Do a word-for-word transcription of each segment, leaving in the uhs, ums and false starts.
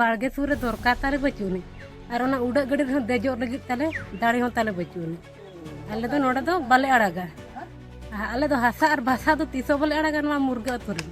ᱵᱟᱲᱜᱮ ᱥᱩᱨ ᱨᱮ ᱫᱚᱨᱠᱟᱨ ᱛᱟᱞᱮ ᱵᱟᱹᱪᱩᱜ ᱟᱹᱱᱤᱡ, ᱟᱨ ᱚᱱᱟ ᱩᱰᱟᱹᱜ ᱜᱟᱹᱰᱤ ᱨᱮᱦᱚᱸ ᱫᱮᱡᱚᱜ ᱞᱟᱹᱜᱤᱫ ᱛᱟᱞᱮ ᱫᱟᱲᱮ ᱦᱚᱸ ᱛᱟᱞᱮ ᱵᱟᱹᱪᱩᱜ ᱟᱹᱱᱤᱡ᱾ ᱟᱞᱮ ᱫᱚ ᱱᱚᱰᱮ ᱫᱚ ᱵᱟᱞᱮ ᱟᱲᱟᱜᱟ᱾ ᱟᱞᱮ ᱫᱚ ᱦᱟᱥᱟ ᱟᱨ ᱵᱷᱟᱥᱟ ᱫᱚ ᱛᱤᱥ ᱦᱚᱸ ᱵᱟᱞᱮ ᱟᱲᱟᱜᱟ ᱱᱚᱣᱟ ᱢᱩᱨᱜᱟᱹ ᱟᱹᱛᱩ ᱨᱮ᱾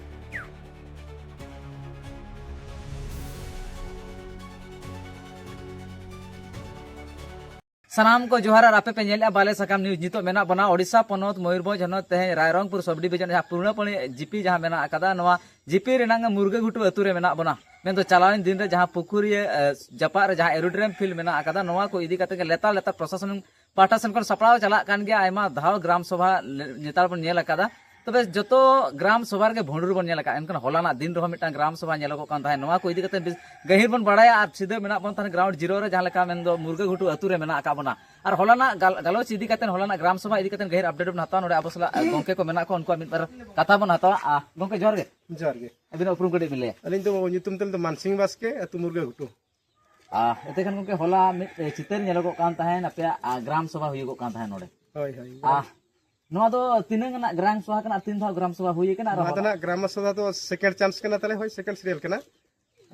ᱥᱟᱱᱟᱢ ᱠᱚ ᱡᱚᱦᱟᱨ ᱟᱨ ᱟᱯᱮ ᱯᱮ ᱧᱮᱞᱮᱫᱼᱟ ᱵᱟᱞᱮ ᱥᱟᱠᱟᱢ ᱱᱤᱭᱩᱡᱽ᱾ ᱱᱤᱛᱚᱜ ᱢᱮᱱᱟᱜ ᱵᱚᱱᱟ ᱳᱰᱤᱥᱟ ᱯᱚᱱᱚᱛ ᱢᱚᱭᱩᱨᱵᱷᱚᱸᱡᱽ ᱦᱚᱱᱚᱛ, ᱛᱮᱦᱮᱧ ᱨᱟᱭᱨᱚᱝᱯᱩᱨ ᱥᱚᱵᱽ ᱰᱤᱵᱤᱡᱚᱱ ᱡᱟᱦᱟᱸ ᱯᱩᱨᱱᱟᱯᱟᱹᱲᱤ ᱡᱤᱯᱤ ᱡᱟᱦᱟᱸ ᱢᱮᱱᱟᱜ ᱟᱠᱟᱫᱟ, ᱱᱚᱣᱟ ᱡᱤᱯᱤ ᱨᱮᱱᱟᱜ ᱢᱩᱨᱜᱟᱹ ᱜᱷᱩᱴᱩ ᱟᱹᱛᱩ ᱨᱮ ᱢᱮᱱᱟᱜ ᱵᱚᱱᱟ᱾ ᱢᱮᱱᱫᱚ ᱪᱟᱞᱟᱣᱮᱱ ᱫᱤᱱ ᱨᱮ ᱡᱟᱦᱟᱸ ᱯᱩᱠᱷᱩᱨᱤᱭᱟᱹ, ᱮ, ᱡᱟᱯᱟᱜ ᱨᱮ ᱡᱟᱦᱟᱸ ᱮᱨᱳᱰᱨᱮᱢ ᱯᱷᱤᱞᱰ ᱢᱮᱱᱟᱜ ᱟᱠᱟᱫᱟ, ᱱᱚᱣᱟ ᱠᱚ ᱤᱫᱤ ᱠᱟᱛᱮ ᱜᱮ ᱞᱮᱛᱟᱲ ᱞᱮᱛᱟᱲ ᱯᱨᱚᱥᱟᱥᱚᱱ ᱯᱟᱦᱴᱟ ᱥᱮᱱ ᱠᱷᱚᱱ ᱥᱟᱯᱲᱟᱣ ᱪᱟᱞᱟᱜ ᱠᱟᱱ ᱜᱮᱭᱟ᱾ ᱟᱭᱢᱟ ᱫᱷᱟᱣ ᱜᱨᱟᱢ ᱥᱚᱵᱷᱟ ᱞᱮ-, ᱱᱮᱛᱟᱨ ᱵᱚᱱ ᱧᱮᱞ ᱟᱠᱟᱫᱟ᱾ ᱛᱚᱵᱮ ᱡᱚᱛᱚ ᱜᱨᱟᱢ ᱥᱚᱵᱷᱟ ᱨᱮᱜᱮ ᱵᱷᱩᱸᱰᱨᱩ ᱵᱚᱱ ᱧᱮᱞ ᱟᱠᱟᱫᱟ, ᱮᱱᱠᱷᱟᱱ ᱦᱚᱞᱟᱱᱟᱜ ᱫᱤᱱ ᱨᱮᱦᱚᱸ ᱢᱤᱫᱴᱟᱝ ᱜᱨᱟᱢ ᱥᱚᱵᱷᱟ ᱧᱮᱞᱚᱜᱚᱜ ᱠᱟᱱ ᱛᱟᱦᱮᱸᱫ᱾ ᱱᱚᱣᱟ ᱠᱚ ᱤᱫᱤ ᱠᱟᱛᱮ ᱵᱮᱥ ᱜᱟᱹᱦᱤᱨ ᱵᱚᱱ ᱵᱟᱲᱟᱭᱟ᱾ ᱟᱨ ᱥᱤᱫᱷᱟᱹ ᱢᱮᱱᱟᱜ ᱵᱚᱱ ᱛᱟᱦᱮᱸᱫ ᱜᱨᱟᱣᱩᱱᱰ ᱡᱤᱨᱳ ᱨᱮ, ᱡᱟᱦᱟᱸ ᱞᱮᱠᱟ ᱢᱮᱱᱫᱚ ᱢᱩᱨᱜᱟᱹ ᱜᱷᱩᱴᱩ ᱟᱹᱛᱩ ᱨᱮ ᱢᱮᱱᱟᱜ ᱟᱠᱟᱫ ᱵᱚᱱᱟ᱾ ᱟᱨ ᱦᱚᱞᱟᱱᱟᱜ ᱜᱟᱞ-, ᱜᱟᱞᱚᱪ ᱤᱫᱤ ᱠᱟᱛᱮ, ᱦᱚᱞᱟᱱᱟᱜ ᱜᱨᱟᱢ ᱥᱚᱵᱷᱟ ᱤᱫᱤ ᱠᱟᱛᱮ ᱜᱟᱹᱦᱤᱨ ᱟᱯᱰᱮᱴ ᱵᱚᱱ ᱦᱟᱛᱟᱣᱟ᱾ ᱱᱚᱰᱮ ᱟᱵᱚ ᱥᱟᱞᱟᱜ ᱜᱚᱝᱠᱮ ᱠᱚ ᱢᱮᱱᱟᱜ ᱠᱚᱣᱟ, ᱩᱱᱠᱩᱣᱟᱜ ᱢᱤᱫ ᱵᱟᱨ ᱠᱟᱛᱷᱟ ᱵᱚᱱ ᱦᱟᱛᱟᱣᱟ᱾ ᱟ, ᱜᱚᱝᱠᱮ ᱡᱚᱦᱟᱨ ᱜᱮ᱾ ᱡᱚᱦᱟᱨ ᱜᱮ᱾ ᱟᱹᱵᱤᱱᱟᱜ ᱩᱯᱨᱩᱢ ᱠᱟᱹᱴᱤᱡ ᱵᱤᱱ ᱞᱟᱹᱭᱟ? ᱟᱹᱞᱤᱧ ᱫᱚ ᱧᱩᱛᱩᱢ ᱛᱟᱹᱞᱤᱧ ᱫᱚ ᱢᱟᱱᱥᱤᱝ ᱵᱟᱥᱠᱮ, ᱟᱹᱛᱩ ᱢᱩᱨᱜᱟᱹ ᱜᱷᱩᱴᱩ᱾ ᱟ, ᱮᱱᱛᱮ ᱠᱷᱟᱱ ᱜᱚᱝᱠᱮ, ᱦᱚᱞᱟ ᱢᱤᱫ, ᱮ, ᱪᱤᱛᱟᱹᱨ ᱧᱮᱞᱚᱜᱚᱜ ᱠᱟᱱ ᱛᱟᱦᱮᱸᱱ, ᱟᱯᱮᱭᱟᱜ, ᱟ, ᱜᱨᱟᱢ ᱥᱚᱵᱷᱟ ᱦᱩᱭᱩᱜᱚᱜ ᱠᱟᱱ ᱛᱟᱦᱮᱸᱱ ᱱᱚᱰᱮ᱾ ᱦᱳᱭ, ᱦᱳᱭ᱾ ᱟ, ᱱᱚᱣᱟ ᱫᱚ ᱛᱤᱱᱟᱹᱝ ᱟᱱᱟᱜ ᱜᱨᱟᱢ ᱥᱚᱵᱷᱟ ᱠᱟᱱᱟ ᱟᱨ ᱛᱤᱱ ᱫᱷᱟᱣ ᱜᱨᱟᱢ ᱥᱚᱵᱷᱟ ᱦᱩᱭ ᱟᱠᱟᱱᱟ? ᱟᱨ ᱱᱚᱣᱟ ᱫᱚ ᱦᱚᱞᱟ ᱱᱟᱜ ᱜᱨᱟᱢ ᱥᱚᱵᱷᱟ ᱫᱚ ᱥᱮᱠᱮᱱᱰ ᱪᱟᱱᱥ ᱠᱟᱱᱟ ᱛᱟᱞᱮ, ᱦᱳᱭ, ᱥᱮᱠᱮᱱᱰ ᱥᱤᱨᱤᱭᱟᱞ ᱠᱟᱱᱟ᱾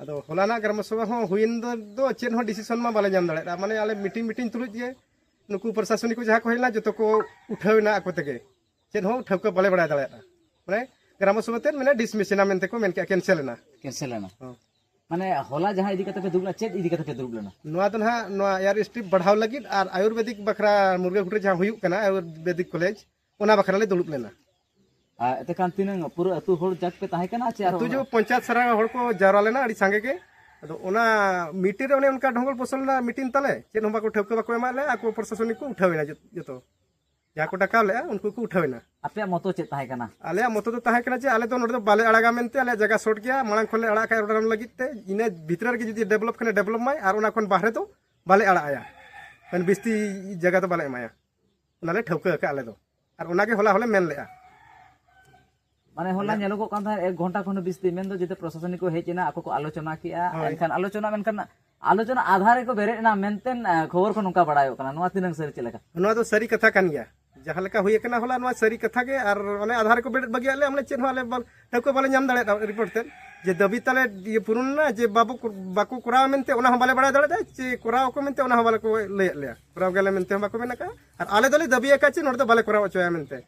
ᱟᱫᱚ ᱦᱚᱞᱟᱱᱟᱜ ᱜᱨᱟᱢ ᱥᱚᱵᱷᱟ ᱦᱚᱸ ᱦᱩᱭᱮᱱ ᱫᱚ, ᱫᱚ ᱪᱮᱫ ᱦᱚᱸ ᱰᱤᱥᱤᱥᱚᱱ ᱢᱟ ᱵᱟᱞᱮ ᱧᱟᱢ ᱫᱟᱲᱮᱭᱟᱜᱼᱟ᱾ ᱢᱟᱱᱮ ᱟᱞᱮ ᱢᱤᱴᱤᱝ, ᱢᱤᱴᱤᱝ ᱛᱩᱞᱩᱡ ᱜᱮ ᱱᱩᱠᱩ ᱯᱨᱚᱥᱟᱥᱚᱱᱤᱠ ᱠᱚ ᱡᱟᱦᱟᱸ ᱠᱚ ᱦᱮᱡ ᱞᱮᱱᱟ, ᱡᱚᱛᱚ ᱠᱚ ᱩᱴᱷᱟᱹᱣ ᱮᱱᱟ ᱟᱠᱚ ᱛᱮᱜᱮ᱾ ᱪᱮᱫ ᱦᱚᱸ ᱴᱷᱟᱹᱣᱠᱟᱹ ᱵᱟᱞᱮ ᱵᱟᱲᱟᱭ ᱫᱟᱲᱮᱭᱟᱜᱼᱟ᱾ ᱢᱟᱱᱮ ᱜᱨᱟᱢ ᱥᱚᱵᱷᱟ ᱛᱮᱫ, ᱢᱟᱱᱮ, ᱰᱤᱥᱢᱤᱥ ᱮᱱᱟ ᱢᱮᱱᱛᱮ ᱠᱚ ᱢᱮᱱ ᱠᱮᱜᱼᱟ, ᱠᱮᱱᱥᱮᱞ ᱮᱱᱟ᱾ ᱠᱮᱱᱥᱮᱞ ᱮᱱᱟ᱾ ᱦᱚᱸ᱾ ᱢᱟᱱᱮ ᱦᱚᱞᱟ ᱡᱟᱦᱟᱸ ᱤᱫᱤ ᱠᱟᱛᱮ ᱯᱮ ᱫᱩᱲᱩᱵ ᱞᱮᱱᱟ, ᱪᱮᱫ ᱤᱫᱤ ᱠᱟᱛᱮ ᱯᱮ ᱫᱩᱲᱩᱵ ᱞᱮᱱᱟ? ᱱᱚᱣᱟ ᱫᱚ ᱱᱟᱦᱟᱜ ᱱᱚᱣᱟ ᱮᱭᱟᱨ ᱥᱴᱨᱤᱯ ᱵᱟᱲᱦᱟᱣ ᱞᱟᱹᱜᱤᱫ ᱟᱨ ᱟᱭᱩᱨᱵᱮᱫᱤᱠ ᱵᱟᱠᱷᱨᱟ ᱢᱩᱨᱜᱟᱹ ᱜᱷᱩᱴᱩ ᱨᱮ ᱡᱟᱦᱟᱸ ᱦᱩᱭᱩᱜ ᱠᱟᱱᱟ, ᱟᱭᱩᱨᱵᱮᱫᱤᱠ ᱠᱚᱞᱮᱡᱽ, ᱚᱱᱟ ᱵᱟᱠᱷᱨᱟ ᱞᱮ ᱫᱩᱲᱩᱵ ᱞᱮᱱᱟ᱾ ᱟᱨ ᱮᱛᱮ ᱠᱷᱟᱱ ᱛᱤᱱᱟᱹᱝ ᱯᱩᱨᱟᱹ ᱟᱹᱛᱩ ᱦᱚᱲ ᱡᱟᱠ ᱯᱮ ᱛᱟᱦᱮᱸ ᱠᱟᱱᱟ ᱪᱮ ᱟᱨᱦᱚᱸ ᱟᱹᱛᱩ ᱡᱚ ᱯᱚᱧᱪᱟᱭᱮᱛ ᱥᱟᱨᱟ ᱦᱚᱲ ᱠᱚ ᱡᱟᱣᱨᱟ ᱞᱮᱱᱟ ᱟᱹᱰᱤ ᱥᱟᱸᱜᱮ ᱜᱮ᱾ ᱟᱫᱚ ᱚᱱᱟ ᱢᱤᱴᱤᱝ ᱨᱮ ᱚᱱᱮ ᱚᱱᱠᱟ ᱰᱷᱚᱝᱜᱚᱞ ᱯᱚᱥᱚᱞ ᱨᱮᱱᱟᱜ ᱢᱤᱴᱤᱝ ᱛᱟᱞᱮ, ᱪᱮᱫ ᱦᱚᱸ ᱵᱟᱠᱚ ᱴᱷᱟᱹᱣᱠᱟᱹ ᱵᱟᱠᱚ ᱮᱢᱟᱜ ᱞᱮᱭᱟ, ᱟᱠᱚ ᱯᱨᱚᱥᱟᱥᱚᱱᱤᱠ ᱠᱚ ᱩᱴᱷᱟᱹᱣ ᱮᱱᱟ ᱡᱚ-, ᱡᱚᱛᱚ᱾ ᱡᱟᱦᱟᱸ ᱠᱚ ᱰᱟᱠᱟᱣ ᱞᱮᱜᱼᱟ, ᱩᱱᱠᱩ ᱠᱚ ᱩᱴᱷᱟᱹᱣ ᱮᱱᱟ᱾ ᱟᱯᱮᱭᱟᱜ ᱢᱚᱛᱚ ᱪᱮᱫ ᱛᱟᱦᱮᱸ ᱠᱟᱱᱟ? ᱟᱞᱮᱭᱟᱜ ᱢᱚᱛᱚ ᱫᱚ ᱛᱟᱦᱮᱸ ᱠᱟᱱᱟ ᱡᱮ ᱟᱞᱮ ᱫᱚ ᱱᱚᱰᱮ ᱫᱚ ᱵᱟᱞᱮ ᱟᱲᱟᱜᱟ ᱢᱮᱱᱛᱮ, ᱟᱞᱮᱭᱟᱜ ᱡᱟᱭᱜᱟ ᱥᱚᱴ ᱜᱮᱭᱟ, ᱢᱟᱲᱟᱝ ᱠᱷᱚᱱ ᱞᱮ ᱟᱲᱟᱜ ᱠᱟᱜᱼᱟ ᱚᱰᱟᱨ ᱞᱟᱹᱜᱤᱫ ᱛᱮ, ᱤᱱᱟᱹ ᱵᱷᱤᱛᱨᱤ ᱨᱮᱜᱮ ᱡᱩᱫᱤ ᱰᱮᱵᱷᱞᱚᱯ ᱠᱷᱟᱱᱮ ᱰᱮᱵᱷᱞᱚᱯ ᱢᱟᱭ, ᱟᱨ ᱚᱱᱟ ᱠᱷᱚᱱ ᱵᱟᱦᱨᱮ ᱫᱚ ᱵᱟᱞᱮ ᱟᱲᱟᱜ ᱟᱭᱟ, ᱢᱟᱱᱮ ᱵᱤᱥᱛᱤ ᱡᱟᱭᱜᱟ ᱫᱚ ᱵᱟᱞᱮ ᱮᱢᱟᱭᱟ᱾ ᱚᱱᱟᱞᱮ ᱴᱷᱟᱹᱣᱠᱟᱹ ᱟᱠᱟᱫᱼᱟ ᱟᱞᱮ ᱫᱚ, ᱟᱨ ᱚᱱᱟᱜᱮ ᱦᱚᱞᱟ ᱦᱚᱸᱞᱮ ᱢᱮᱱ ᱞᱮᱜᱼᱟ᱾ ᱢᱟᱱᱮ ᱦᱚᱞᱟ ᱟᱞᱮ ᱧᱮᱞᱚᱜᱚᱜ ᱠᱟᱱ ᱛᱟᱦᱮᱸᱫ ᱮᱠ ᱜᱷᱚᱱᱴᱟ ᱠᱷᱚᱱ ᱵᱤᱥᱛᱤ, ᱢᱮᱱᱫᱚ ᱡᱮᱛᱮ ᱯᱨᱚᱥᱟᱥᱚᱱᱤᱠ ᱠᱚ ᱦᱮᱡ ᱮᱱᱟ, ᱟᱠᱚ ᱠᱚ ᱟᱞᱳᱪᱚᱱᱟ ᱠᱮᱜᱼᱟ, ᱦᱳᱭ᱾ ᱮᱱᱠᱷᱟᱱ ᱟᱞᱳᱪᱚᱱᱟ, ᱢᱮᱱᱠᱷᱟᱱ ᱟᱞᱳᱪᱚᱱᱟ ᱟᱫᱷᱟᱨ ᱨᱮᱠᱚ ᱵᱮᱨᱮᱫ ᱮᱱᱟ ᱢᱮᱱᱛᱮ, ᱮ, ᱠᱷᱚᱵᱚᱨ ᱠᱷᱚᱱ ᱱᱚᱝᱠᱟ ᱵᱟᱲᱟᱭᱚᱜ ᱠᱟᱱᱟ᱾ ᱱᱚᱣᱟ ᱛᱤᱱᱟᱹᱝ ᱥᱟᱹᱨᱤ, ᱪᱮᱫ ᱞᱮᱠᱟ? ᱱᱚᱣᱟ ᱫᱚ ᱥᱟᱹᱨᱤ ᱠᱟᱛᱷᱟ ᱠᱟᱱ ᱜᱮᱭᱟ᱾ ᱡᱟᱦᱟᱸ ᱞᱮᱠᱟ ᱦᱩᱭ ᱟᱠᱟᱱᱟ ᱦᱚᱞᱟ, ᱱᱚᱣᱟ ᱥᱟᱹᱨᱤ ᱠᱟᱛᱷᱟ ᱜᱮ᱾ ᱟᱨ ᱚᱱᱮ ᱟᱫᱷᱟᱨ ᱨᱮᱠᱚ ᱵᱮᱨᱮᱫ ᱵᱟᱹᱜᱤᱭᱟᱜ ᱞᱮᱭᱟ, ᱢᱟᱱᱮ ᱪᱮᱫ ᱦᱚᱸ ᱟᱞᱮ ᱵᱟᱞ-, ᱴᱷᱟᱹᱣᱠᱟᱹ ᱵᱟᱞᱮ ᱧᱟᱢ ᱫᱟᱲᱮᱭᱟᱜᱼᱟ ᱨᱤᱯᱳᱨᱴ ᱛᱮᱫ᱾ ᱡᱮ ᱫᱟᱹᱵᱤ ᱛᱟᱞᱮ ᱤᱭᱟᱹ ᱯᱩᱨᱩᱱ ᱮᱱᱟ, ᱡᱮ ᱵᱟᱵᱚ ᱠᱚ-, ᱵᱟᱠᱚ ᱠᱚᱨᱟᱣᱟ ᱢᱮᱱᱛᱮ, ᱚᱱᱟ ᱦᱚᱸ ᱵᱟᱞᱮ ᱵᱟᱲᱟᱭ ᱫᱟᱲᱮᱭᱟᱫᱟ, ᱪᱮ ᱠᱚᱨᱟᱣ ᱟᱠᱚ ᱢᱮᱱᱛᱮ, ᱚᱱᱟ ᱦᱚᱸ ᱵᱟᱞᱮ ᱠᱚ ᱞᱟᱹᱭᱟᱫ ᱞᱮᱭᱟ, ᱠᱚᱨᱟᱣ ᱜᱮᱭᱟᱞᱮ ᱢᱮᱱᱛᱮ ᱦᱚᱸ ᱵᱟᱠᱚ ᱢᱮᱱ ᱟᱠᱟᱫᱼᱟ᱾ ᱟᱨ ᱟᱞᱮ ᱫᱚᱞᱮ ᱫᱟᱹᱵᱤ ᱟᱠᱟᱫ ᱪᱮ ᱱᱚᱰᱮ ᱫᱚ ᱵᱟᱞᱮ ᱠᱚᱨᱟᱣ ᱦᱚᱪᱚᱭᱟ ᱢᱮᱱᱛᱮ,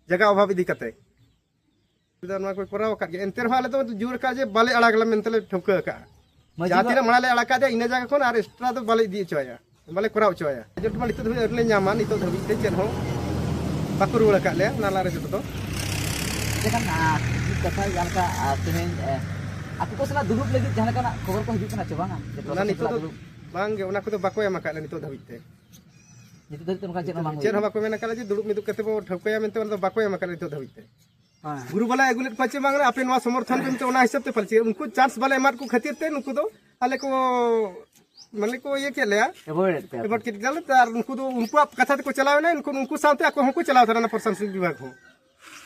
ᱡᱟᱭᱜᱟ ᱚᱵᱷᱟᱵᱽ ᱤᱫᱤ ᱠᱟᱛᱮ᱾ ᱱᱚᱣᱟ ᱠᱚ ᱠᱚᱨᱟᱣ ᱟᱠᱟᱫ ᱜᱮᱭᱟ, ᱮᱱᱛᱮ ᱨᱮᱦᱚᱸ ᱟᱞᱮ ᱫᱚ ᱡᱳᱨ ᱟᱠᱟᱫ ᱡᱮ ᱵᱟᱞᱮ ᱟᱲᱟᱜᱽ ᱞᱮ ᱢᱮᱱᱛᱮ ᱞᱮ ᱴᱷᱟᱹᱣᱠᱟᱹ ᱟᱠᱟᱫᱼᱟ᱾ ᱢᱟᱹᱡᱷᱤ ᱡᱟᱦᱟᱸ ᱵᱟ- ᱛᱤᱱᱟᱹᱜ ᱢᱟᱲᱟᱝ ᱞᱮ ᱟᱲᱟᱜ ᱟᱠᱟᱫ ᱫᱮᱭᱟ, ᱤᱱᱟᱹ ᱡᱟᱭᱜᱟ ᱠᱷᱚᱱ ᱟᱨ extra ᱫᱚ ᱵᱟᱞᱮ ᱤᱫᱤ ᱦᱚᱪᱚᱭᱟ, ᱵᱟᱞᱮ ᱠᱚᱨᱟᱣ ᱦᱚᱪᱚᱭᱟ᱾ ᱡᱚᱛᱚ ᱢᱟ ᱱᱤᱛᱚᱜ ᱫᱷᱟᱹᱵᱤᱡ ᱟᱹᱣᱨᱤ ᱞᱮ ᱧᱟᱢᱟ, ᱱᱤᱛᱚᱜ ᱫᱷᱟᱹᱵᱤᱡ ᱛᱮ ᱪᱮᱫ ᱦᱚᱸ ᱵᱟᱠᱚ ᱨᱩᱣᱟᱹᱲ ᱟᱠᱟᱫ ᱞᱮᱭᱟ ᱱᱟᱞᱟ ᱨᱮ ᱡᱚᱛᱚ ᱫᱚ᱾ ᱮᱱᱠᱷᱟᱱ ᱟᱨ ᱢᱤᱫ ᱠᱟᱛᱷᱟ, ᱡᱟᱦᱟᱸ ᱞᱮᱠᱟ ᱟᱨ ᱛᱮᱦᱮᱧ ᱮ, ᱟᱠᱚ ᱠᱚ ᱥᱟᱞᱟᱜ ᱫᱩᱲᱩᱵ ᱞᱟᱹᱜᱤᱫ ᱡᱟᱦᱟᱸ ᱞᱮᱠᱟᱱᱟᱜ ᱠᱷᱚᱵᱚᱨ ᱠᱚ ᱦᱤᱡᱩᱜ ᱠᱟᱱᱟ ᱪᱮ ᱵᱟᱝᱟ? ᱡᱮ ᱚᱱᱟ ᱯᱨᱚᱥᱟᱥᱚᱱ ᱱᱤᱛᱚᱜ ᱥᱟᱞᱟᱜ ᱫᱚ ᱫᱩᱲᱩᱵ? ᱵᱟᱝ ᱜᱮ, ᱚᱱᱟ ᱠᱚᱫᱚ ᱵᱟᱠᱚ ᱮᱢ ᱟᱠᱟᱫ ᱞᱮᱭᱟ ᱱᱤᱛᱚᱜ ᱫᱷᱟᱹᱵᱤᱡ ᱛᱮ᱾ ᱱᱤᱛᱚᱜ ᱫᱷᱟᱹᱵᱤᱡ ᱛᱮ ᱚᱱᱠᱟ ᱪᱮᱫ ᱦᱚᱸ ᱵᱟᱝ ᱦᱩᱭ ᱪᱮᱫ ᱦᱚᱸ ᱠᱟᱱᱟ? ᱵᱟᱠᱚ ᱢᱮᱱ ᱟᱠᱟᱫ ᱞᱮᱭᱟ ᱡᱮ ᱫᱩᱲᱩᱵ ᱢᱤᱫ ᱠᱟᱛᱮ ᱵᱚ ᱴᱷᱟᱹᱣᱠᱟᱹᱭᱟ ᱢᱮᱱᱛᱮ, ᱚᱱᱟ ᱫᱚ ᱵᱟᱠᱚ ᱮᱢ ᱟᱠᱟᱫ ᱞᱮᱭᱟ ᱱᱤᱛᱚᱜ ᱫᱷᱟᱹᱵᱤᱡ ᱛᱮ᱾ ᱦᱮᱸ᱾ ᱜᱩᱨᱩ ᱵᱟᱞᱟ ᱟᱹᱜᱩ ᱞᱮᱫ ᱠᱚᱣᱟ ᱪᱮ ᱵᱟᱝ, ᱟᱯᱮ ᱱᱚᱣᱟ ᱥᱚᱢᱚᱨᱛᱷᱚᱱ ᱯᱮ ᱢᱮᱱᱛᱮ, ᱚᱱᱟ ᱦᱤᱥᱟᱹᱵ ᱛᱮ ᱯᱟᱞᱮ ᱪᱮᱫ ᱩᱱᱠᱩ ᱪᱟᱱᱥ ᱵᱟᱞᱮ ᱮᱢᱟᱫ ᱠᱚ ᱠᱷᱟᱹᱛᱤᱨ ᱛᱮ ᱱᱩᱠᱩ ᱫᱚ ᱟᱞᱮ ᱠᱚ ᱢᱟᱱᱮ ᱠᱚ ᱤᱭᱟᱹ ᱠᱮᱫ ᱞᱮᱭᱟ, ᱮᱵᱷᱚᱭᱮᱰ ᱯᱮ ᱟᱯᱮ? ᱮᱵᱷᱚᱭᱮᱰ ᱠᱮᱫ ᱞᱮᱭᱟ ᱞᱮ᱾ ᱟᱨ ᱩᱱᱠᱩ ᱫᱚ ᱩᱱᱠᱩᱣᱟᱜ ᱠᱟᱛᱷᱟ ᱛᱮᱠᱚ ᱪᱟᱞᱟᱣ ᱮᱱᱟ, ᱩᱱᱠᱩ ᱩᱱᱠᱩ ᱥᱟᱶᱛᱮ ᱟᱠᱚ ᱦᱚᱸᱠᱚ ᱪᱟᱞᱟᱣ ᱛᱟᱨᱟ ᱯᱨᱚᱥᱟᱥᱚᱱᱤᱠ ᱵᱤᱵᱷᱟᱜᱽ ᱦᱚᱸ᱾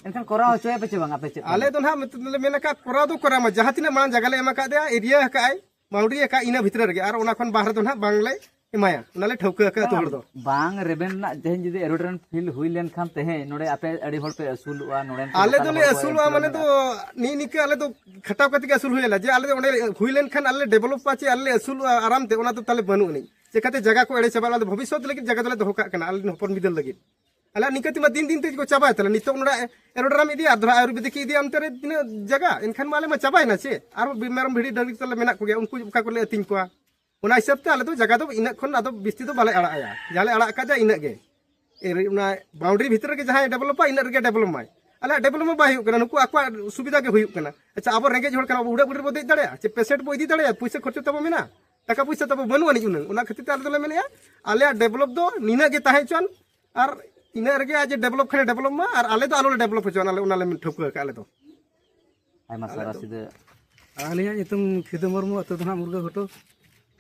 ᱮᱱᱠᱷᱟᱱ ᱠᱚᱨᱟᱣ ᱦᱚᱪᱚᱭᱟᱯᱮ ᱪᱮ ᱵᱟᱝ ᱟᱯᱮ ᱪᱮᱫ? ᱟᱞᱮ ᱫᱚ ᱱᱟᱦᱟᱜ ᱢᱚᱛᱞᱚᱵ ᱞᱮ ᱢᱮᱱ ᱟᱠᱟᱫ ᱠᱚᱨᱟᱣ ᱫᱚ ᱠᱚᱨᱟᱣ ᱢᱟ, ᱡᱟᱦᱟᱸ ᱛᱤᱱᱟᱹᱜ ᱢᱟᱲᱟᱝ ᱡᱟᱭᱜᱟ ᱞᱮ ᱮᱢ ᱟᱠᱟᱫᱮᱭᱟ, ᱮᱨᱤᱭᱟ ᱟᱠᱟᱫ ᱟᱭ, ᱵᱟᱣᱩᱱᱰᱟᱨᱤ ᱟᱠᱟᱫ, ᱤᱱᱟᱹ ᱵᱷᱤᱛᱨᱤ ᱨᱮᱜᱮ, ᱟᱨ ᱚᱱᱟ ᱠᱷᱚᱱ ᱵᱟᱦᱨᱮ ᱫᱚ ᱱᱟᱦᱟᱜ ᱵᱟᱝᱞᱮ ᱮᱢᱟᱭᱟ, ᱚᱱᱟ ᱞᱮ ᱴᱷᱟᱹᱣᱠᱟᱹ ᱟᱠᱟᱫ ᱟᱹᱛᱩ ᱦᱚᱲ ᱫᱚ᱾ ᱵᱟᱝ ᱨᱮᱵᱮᱱ ᱨᱮᱱᱟᱜ ᱛᱮᱦᱮᱧ ᱡᱩᱫᱤ ᱮᱨᱳᱰ ᱨᱮᱱ ᱯᱷᱤᱞ ᱦᱩᱭ ᱞᱮᱱᱠᱷᱟᱱ ᱛᱮᱦᱮᱧ ᱱᱚᱰᱮ ᱟᱯᱮ ᱟᱹᱰᱤ ᱦᱚᱲ ᱯᱮ ᱟᱹᱥᱩᱞᱚᱜᱼᱟ, ᱱᱚᱰᱮᱱ ᱠᱚ ᱟᱞᱮ ᱫᱚᱠᱟᱱ ᱫᱚᱞᱮ ᱦᱚᱲ ᱠᱚ ᱟᱹᱥᱩᱞᱚᱜᱼᱟ, employ ᱢᱟᱱᱮ ᱫᱚ ᱢᱮᱱᱟᱜᱼᱟ᱾ ᱱᱤᱜ ᱱᱤᱝᱠᱟᱹ ᱟᱞᱮ ᱫᱚ ᱠᱷᱟᱴᱟᱣ ᱠᱟᱛᱮ ᱜᱮ ᱟᱹᱥᱩᱞ ᱦᱩᱭ ᱟᱞᱮ, ᱡᱮ ᱟᱞᱮ ᱫᱚ ᱚᱸᱰᱮ ᱦᱩᱭ ᱞᱮᱱᱠᱷᱟᱱ ᱟᱞᱮ ᱞᱮ ᱰᱮᱵᱷᱞᱚᱯᱟ ᱪᱮ ᱟᱞᱮ ᱞᱮ ᱟᱹᱥᱩᱞᱚᱜᱼᱟ ᱟᱨᱟᱢ ᱛᱮ, ᱚᱱᱟ ᱫᱚ ᱛᱟᱞᱮ ᱵᱟᱹᱱᱩᱜ ᱟᱹᱱᱤᱡ᱾ ᱪᱮᱠᱟᱛᱮ ᱡᱟᱭᱜᱟ ᱠᱚ ᱮᱲᱮ ᱪᱟᱵᱟᱜᱼᱟ, ᱚᱱᱟ ᱫᱚ ᱵᱷᱚᱵᱤᱥᱥᱚᱛ ᱞᱟᱹᱜᱤᱫ ᱡᱟᱭᱜᱟ ᱫᱚᱞᱮ ᱫᱚᱦᱚ ᱠᱟᱜ ᱠᱟᱱᱟ ᱟᱞᱮ ᱨᱮᱱ ᱦᱚᱯᱚᱱ ᱵᱤᱫᱟᱹᱞ ᱞᱟᱹᱜᱤᱫ᱾ ᱟᱞᱮ ᱱᱤᱝᱠᱟᱹ ᱛᱮᱢᱟ ᱫᱤᱱ ᱫᱤᱱ ᱛᱮ ᱠᱚ ᱪᱟᱵᱟᱭ ᱛᱟᱞᱮ, ᱱᱤᱛᱚᱜ ᱱᱚᱰᱮ ᱮᱨᱳᱰᱨᱟᱢ ᱤᱫᱤᱭᱟ, ᱟᱨ ᱫᱷᱚᱨᱟ ᱟᱭᱩᱨᱵᱮᱫᱤᱠ ᱤᱫᱤᱭᱟ, ᱚᱱᱛᱮ ᱨᱮ ᱛᱤᱱᱟᱹᱜ ᱡᱟᱭᱜᱟ, ᱮᱱᱠᱷᱟᱱ ᱢᱟ ᱟᱞᱮ ᱢᱟ ᱪᱟᱵᱟᱭᱮᱱᱟ ᱪᱮ, ᱟᱨ ᱢᱮᱨᱚᱢ ᱵᱷᱤᱰᱤ ᱰᱟᱹᱝᱨᱤ ᱛᱟᱞᱮ ᱢᱮᱱᱟᱜ ᱠᱚᱜᱮᱭᱟ, ᱩᱱᱠᱩ ᱚᱠᱟ ᱠᱚᱨᱮ ᱞᱮ ᱟᱹᱛᱤᱧ ᱠᱚᱣᱟ? ᱚᱱᱟ ᱦᱤᱥᱟᱹᱵ ᱛᱮ ᱟᱞᱮ ᱫᱚ ᱡᱟᱭᱜᱟ ᱫᱚ ᱤᱱᱟᱹᱜ ᱠᱷᱚᱱ ᱟᱫᱚ ᱵᱤᱥᱛᱤ ᱫᱚ ᱵᱟᱞᱮ ᱟᱲᱟᱜ ᱟᱭᱟ, ᱡᱟᱦᱟᱸ ᱞᱮ ᱟᱲᱟᱜ ᱟᱠᱟᱫᱟ ᱤᱱᱟᱹᱜ ᱜᱮ᱾ ᱮᱨ ᱚᱱᱟ ᱵᱟᱣᱩᱱᱰᱟᱨᱤ ᱵᱷᱤᱛᱨᱤ ᱨᱮᱜᱮ ᱡᱟᱦᱟᱸᱭ ᱰᱮᱵᱷᱞᱚᱯᱟ, ᱤᱱᱟᱹᱜ ᱨᱮᱜᱮ ᱰᱮᱵᱷᱞᱚᱯ ᱢᱟᱭ᱾ ᱟᱞᱮᱭᱟᱜ ᱰᱮᱵᱷᱞᱚᱯ ᱢᱟ ᱵᱟᱭ ᱦᱩᱭᱩᱜ ᱠᱟᱱᱟ, ᱱᱩᱠᱩ ᱟᱠᱚᱣᱟᱜ ᱥᱩᱵᱤᱫᱷᱟ ᱜᱮ ᱦᱩᱭᱩᱜ ᱠᱟᱱᱟ᱾ ᱟᱪᱪᱷᱟ, ᱟᱵᱚ ᱨᱮᱸᱜᱮᱡ ᱦᱚᱲ ᱠᱟᱱᱟ ᱵᱚ, ᱩᱰᱟᱹᱜ ᱜᱟᱹᱰᱤ ᱨᱮᱵᱚ ᱫᱮᱡ ᱫᱟᱲᱮᱭᱟᱜᱼᱟ? ᱯᱩᱭᱥᱟᱹ ᱠᱷᱚᱨᱪᱟ ᱛᱟᱵᱚ ᱢᱮᱱᱟᱜᱼᱟ? ᱴᱟᱠᱟ ᱯᱩᱭᱥᱟᱹ ᱛᱟᱵᱚ ᱵᱟᱹᱱᱩᱜ ᱟᱹᱱᱤᱡ ᱩᱱᱟᱹᱝ, ᱚᱱᱟ ᱠᱷᱟᱹᱛᱤᱨ ᱛᱮ ᱟᱞᱮ ᱫᱚᱞᱮ ᱢᱮᱱᱮᱫᱼᱟ, ᱟᱞᱮᱭᱟᱜ ᱰᱮᱵᱷᱞᱚᱯ ᱫᱚ ᱱᱤᱱᱟᱹᱜ ᱜᱮ ᱛᱟᱦᱮᱸ ᱦᱚᱪᱚᱣᱟᱱ, ᱟᱨ ᱤᱱᱟᱹᱜ ᱨᱮᱜᱮ ᱟᱡ ᱰᱮᱵᱷᱞᱚᱯ ᱠᱷᱟᱱᱮ ᱰᱮᱵᱷᱞᱚᱯ ᱢᱟ, ᱟᱨ ᱟᱞᱮ ᱫᱚ ᱟᱞᱚ ᱞᱮ ᱰᱮᱵᱷᱞᱚᱯ ᱦᱚᱪᱚᱣᱟᱱ, ᱟᱞᱮ ᱚᱱᱟ ᱞᱮ ᱴᱷᱟᱹᱣᱠᱟᱹ ᱟᱠᱟᱫᱼᱟ ᱟᱞᱮ ᱫᱚ᱾ ᱟᱭᱢᱟ ᱥᱟᱨᱦᱟᱣ ᱥᱤᱫᱟᱹ᱾ ᱟᱹᱞᱤᱧᱟᱜ ᱧᱩᱛᱩᱢ ᱠᱷᱤᱫᱩ ᱢᱩᱨᱢᱩ, ᱟᱹᱛᱩ ᱫᱚ ᱦᱟᱸᱜ ᱢᱩᱨᱜᱟᱹ ᱜᱷᱩᱴᱩ,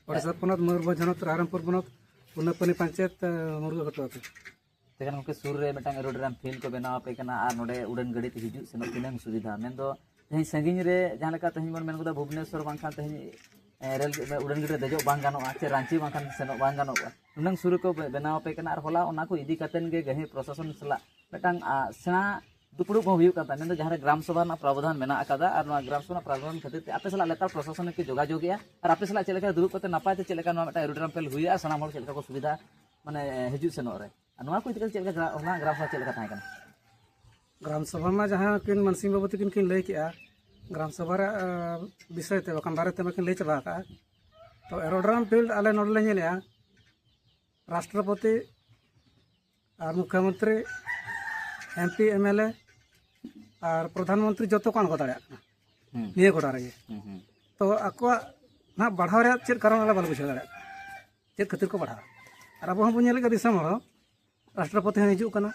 ᱚᱲᱟᱜ ᱥᱟᱛᱯᱚᱱᱚᱛ, ᱢᱚᱭᱩᱨᱵᱷᱚᱸᱡᱽ ᱦᱚᱱᱚᱛ, ᱨᱟᱭᱨᱚᱝᱯᱩᱨ ᱵᱚᱱᱚᱛ, ᱯᱩᱱᱟᱹᱯᱟᱹᱱᱤ ᱯᱚᱧᱪᱟᱭᱮᱛ, ᱢᱩᱨᱜᱟᱹ ᱜᱷᱩᱴᱩ ᱟᱹᱛᱩ᱾ ᱛᱮᱠᱷᱟᱱ ᱜᱚᱢᱠᱮ, ᱥᱩᱨ ᱨᱮ ᱢᱤᱫᱴᱟᱝ ᱮᱨᱳᱰᱨᱟᱢ ᱯᱷᱤᱞᱰ ᱠᱚ ᱵᱮᱱᱟᱣ ᱟᱯᱮ ᱠᱟᱱᱟ ᱟᱨ ᱱᱚᱰᱮ ᱩᱰᱟᱹᱱ ᱜᱟᱹᱰᱤ ᱛᱮ ᱦᱤᱡᱩᱜ ᱥᱮᱱᱚᱜ ᱛᱤᱱᱟᱹᱝ ᱥᱩᱵᱤᱫᱷᱟ, ᱢᱮᱱᱫᱚ ᱛᱮᱦᱮᱧ ᱥᱟᱺᱜᱤᱧ ᱨᱮ ᱡᱟᱦᱟᱸ ᱞᱮᱠᱟ ᱛᱮᱦᱮᱧ ᱵᱚᱱ ᱢᱮᱱ ᱜᱚᱫᱟ ᱵᱷᱩᱵᱽᱱᱮᱥᱥᱚᱨ ᱵᱟᱝᱠᱷᱟᱱ ᱛᱮᱦᱮᱧ ᱮ, ᱨᱮᱞ ᱩᱰᱟᱹᱱ ᱜᱟᱹᱰᱤ ᱨᱮ ᱫᱮᱡᱚᱜ ᱵᱟᱝ ᱜᱟᱱᱚᱜᱼᱟ, ᱪᱮ ᱨᱟᱺᱪᱤ ᱵᱟᱝᱠᱷᱟᱱ ᱥᱮᱱᱚᱜ ᱵᱟᱝ ᱜᱟᱱᱚᱜᱼᱟ, ᱱᱩᱱᱟᱹᱝ ᱥᱩᱨ ᱨᱮᱠᱚ ᱵᱮ-, ᱵᱮᱱᱟᱣ ᱟᱯᱮ ᱠᱟᱱᱟ᱾ ᱟᱨ ᱦᱚᱞᱟ ᱚᱱᱟ ᱠᱚ ᱤᱫᱤ ᱠᱟᱛᱮᱱ ᱜᱮ ᱜᱟᱹᱦᱤᱨ ᱯᱨᱚᱥᱟᱥᱚᱱ ᱥᱟᱞᱟᱜ ᱢᱤᱫᱴᱟᱝ, ᱟ, ᱥᱮᱬᱟ ᱫᱩᱯᱲᱩᱵ ᱦᱚᱸ ᱦᱩᱭᱩᱜ ᱠᱟᱱ ᱛᱟᱦᱮᱸᱫ, ᱢᱮᱱᱫᱚ ᱡᱟᱦᱟᱸ ᱨᱮ ᱜᱨᱟᱢ ᱥᱚᱵᱷᱟ ᱨᱮᱱᱟᱜ ᱯᱨᱟᱵᱚᱫᱷᱟᱱ ᱢᱮᱱᱟᱜ ᱟᱠᱟᱫᱟ ᱟᱨ ᱱᱚᱣᱟ ᱜᱨᱟᱢ ᱥᱚᱵᱷᱟ ᱨᱮᱱᱟᱜ ᱯᱨᱟᱵᱚᱫᱷᱟᱱ ᱠᱷᱟᱹᱛᱤᱨ ᱛᱮ ᱟᱯᱮ ᱥᱟᱞᱟᱜ ᱞᱮᱛᱟᱲ ᱯᱨᱚᱥᱟᱥᱚᱱᱤᱠ ᱠᱚ ᱡᱳᱜᱟᱡᱳᱜᱽ ᱮᱜᱼᱟ ᱟᱨ ᱟᱯᱮ ᱥᱟᱞᱟᱜ ᱪᱮᱫ ᱞᱮᱠᱟ ᱫᱩᱲᱩᱵ ᱠᱟᱛᱮ ᱱᱟᱯᱟᱭ ᱛᱮ ᱪᱮᱫ ᱞᱮᱠᱟ ᱱᱚᱣᱟ ᱢᱤᱫᱴᱟᱝ ᱮᱨᱳᱰᱨᱟᱢ ᱯᱷᱮᱞ ᱦᱩᱭᱩᱜᱼᱟ, ᱥᱟᱱᱟᱢ ᱦᱚᱲ ᱪᱮᱫ ᱞᱮᱠᱟ ᱠᱚ ᱥᱩᱵᱤᱫᱷᱟ ᱢᱟᱱᱮ ᱦᱤᱡᱩᱜ ᱥᱮᱱᱚᱜ ᱨᱮ, ᱟᱨ ᱱᱚᱣᱟ ᱠᱚ ᱤᱫᱤ ᱠᱟᱛᱮ ᱪᱮᱫ ᱞᱮᱠᱟ ᱜᱨᱟ-, ᱦᱚᱞᱟ ᱜᱨᱟᱢ ᱥᱚᱵᱷᱟ ᱪᱮᱫ ᱞᱮᱠᱟ ᱛᱟᱦᱮᱸ ᱠᱟᱱᱟ? ᱜᱨᱟᱢ ᱥᱚᱵᱷᱟ ᱢᱟ ᱡᱟᱦᱟᱸ ᱠᱤᱱ ᱢᱟᱱᱥᱤᱝ ᱵᱟᱹᱵᱩ ᱛᱟᱹᱠᱤᱱ ᱠᱤᱱ ᱞᱟᱹᱭ ᱠᱮᱜᱼᱟ, ᱜᱨᱟᱢ ᱥᱚᱵᱷᱟ ᱨᱮ, ᱟᱸ, ᱵᱤᱥᱚᱭ ᱛᱮ ᱵᱟᱠᱷᱟᱱ ᱵᱟᱨᱮ ᱛᱮ ᱢᱟᱠᱤᱱ ᱞᱟᱹᱭ ᱪᱟᱵᱟ ᱟᱠᱟᱜᱼᱟ᱾ ᱛᱚ ᱮᱨᱳᱰᱨᱟᱢ ᱯᱷᱤᱞᱰ ᱟᱞᱮ ᱱᱚᱰᱮ ᱞᱮ ᱧᱮᱞᱮᱜᱼᱟ, ᱨᱟᱥᱴᱨᱚᱯᱚᱛᱤ ᱟᱨ ᱢᱩᱠᱷᱭᱚᱢᱚᱱᱛᱨᱤ, M P, M L A ᱟᱨ ᱯᱨᱚᱫᱷᱟᱱ ᱢᱚᱱᱛᱨᱤ ᱡᱚᱛᱚ ᱠᱚ ᱟᱬᱜᱚ ᱫᱟᱲᱮᱭᱟᱜ ᱠᱟᱱᱟ ᱦᱩᱸ᱾ ᱱᱤᱭᱟᱹ ᱜᱚᱰᱟ ᱨᱮᱜᱮ᱾ ᱦᱩᱸ, ᱦᱩᱸ᱾ ᱛᱚ ᱟᱠᱚᱣᱟᱜ ᱱᱟᱦᱟᱜ ᱵᱟᱲᱦᱟᱣ ᱨᱮᱭᱟᱜ ᱪᱮᱫ ᱠᱟᱨᱚᱱ ᱟᱞᱮ ᱵᱟᱞᱮ ᱵᱩᱡᱷᱟᱹᱣ ᱫᱟᱲᱮᱭᱟᱜ ᱠᱟᱱᱟ, ᱪᱮᱫ ᱠᱷᱟᱹᱛᱤᱨ ᱠᱚ ᱵᱟᱲᱦᱟᱣᱟ? ᱟᱨ ᱟᱵᱚ ᱦᱚᱸᱵᱚᱱ ᱧᱮᱞᱮᱫ ᱜᱮᱭᱟ ᱫᱤᱥᱚᱢ ᱦᱚᱲ ᱦᱚᱸ, ᱨᱟᱥᱴᱨᱚᱯᱚᱛᱤ ᱦᱚᱸ ᱦᱤᱡᱩᱜ ᱠᱟᱱᱟ,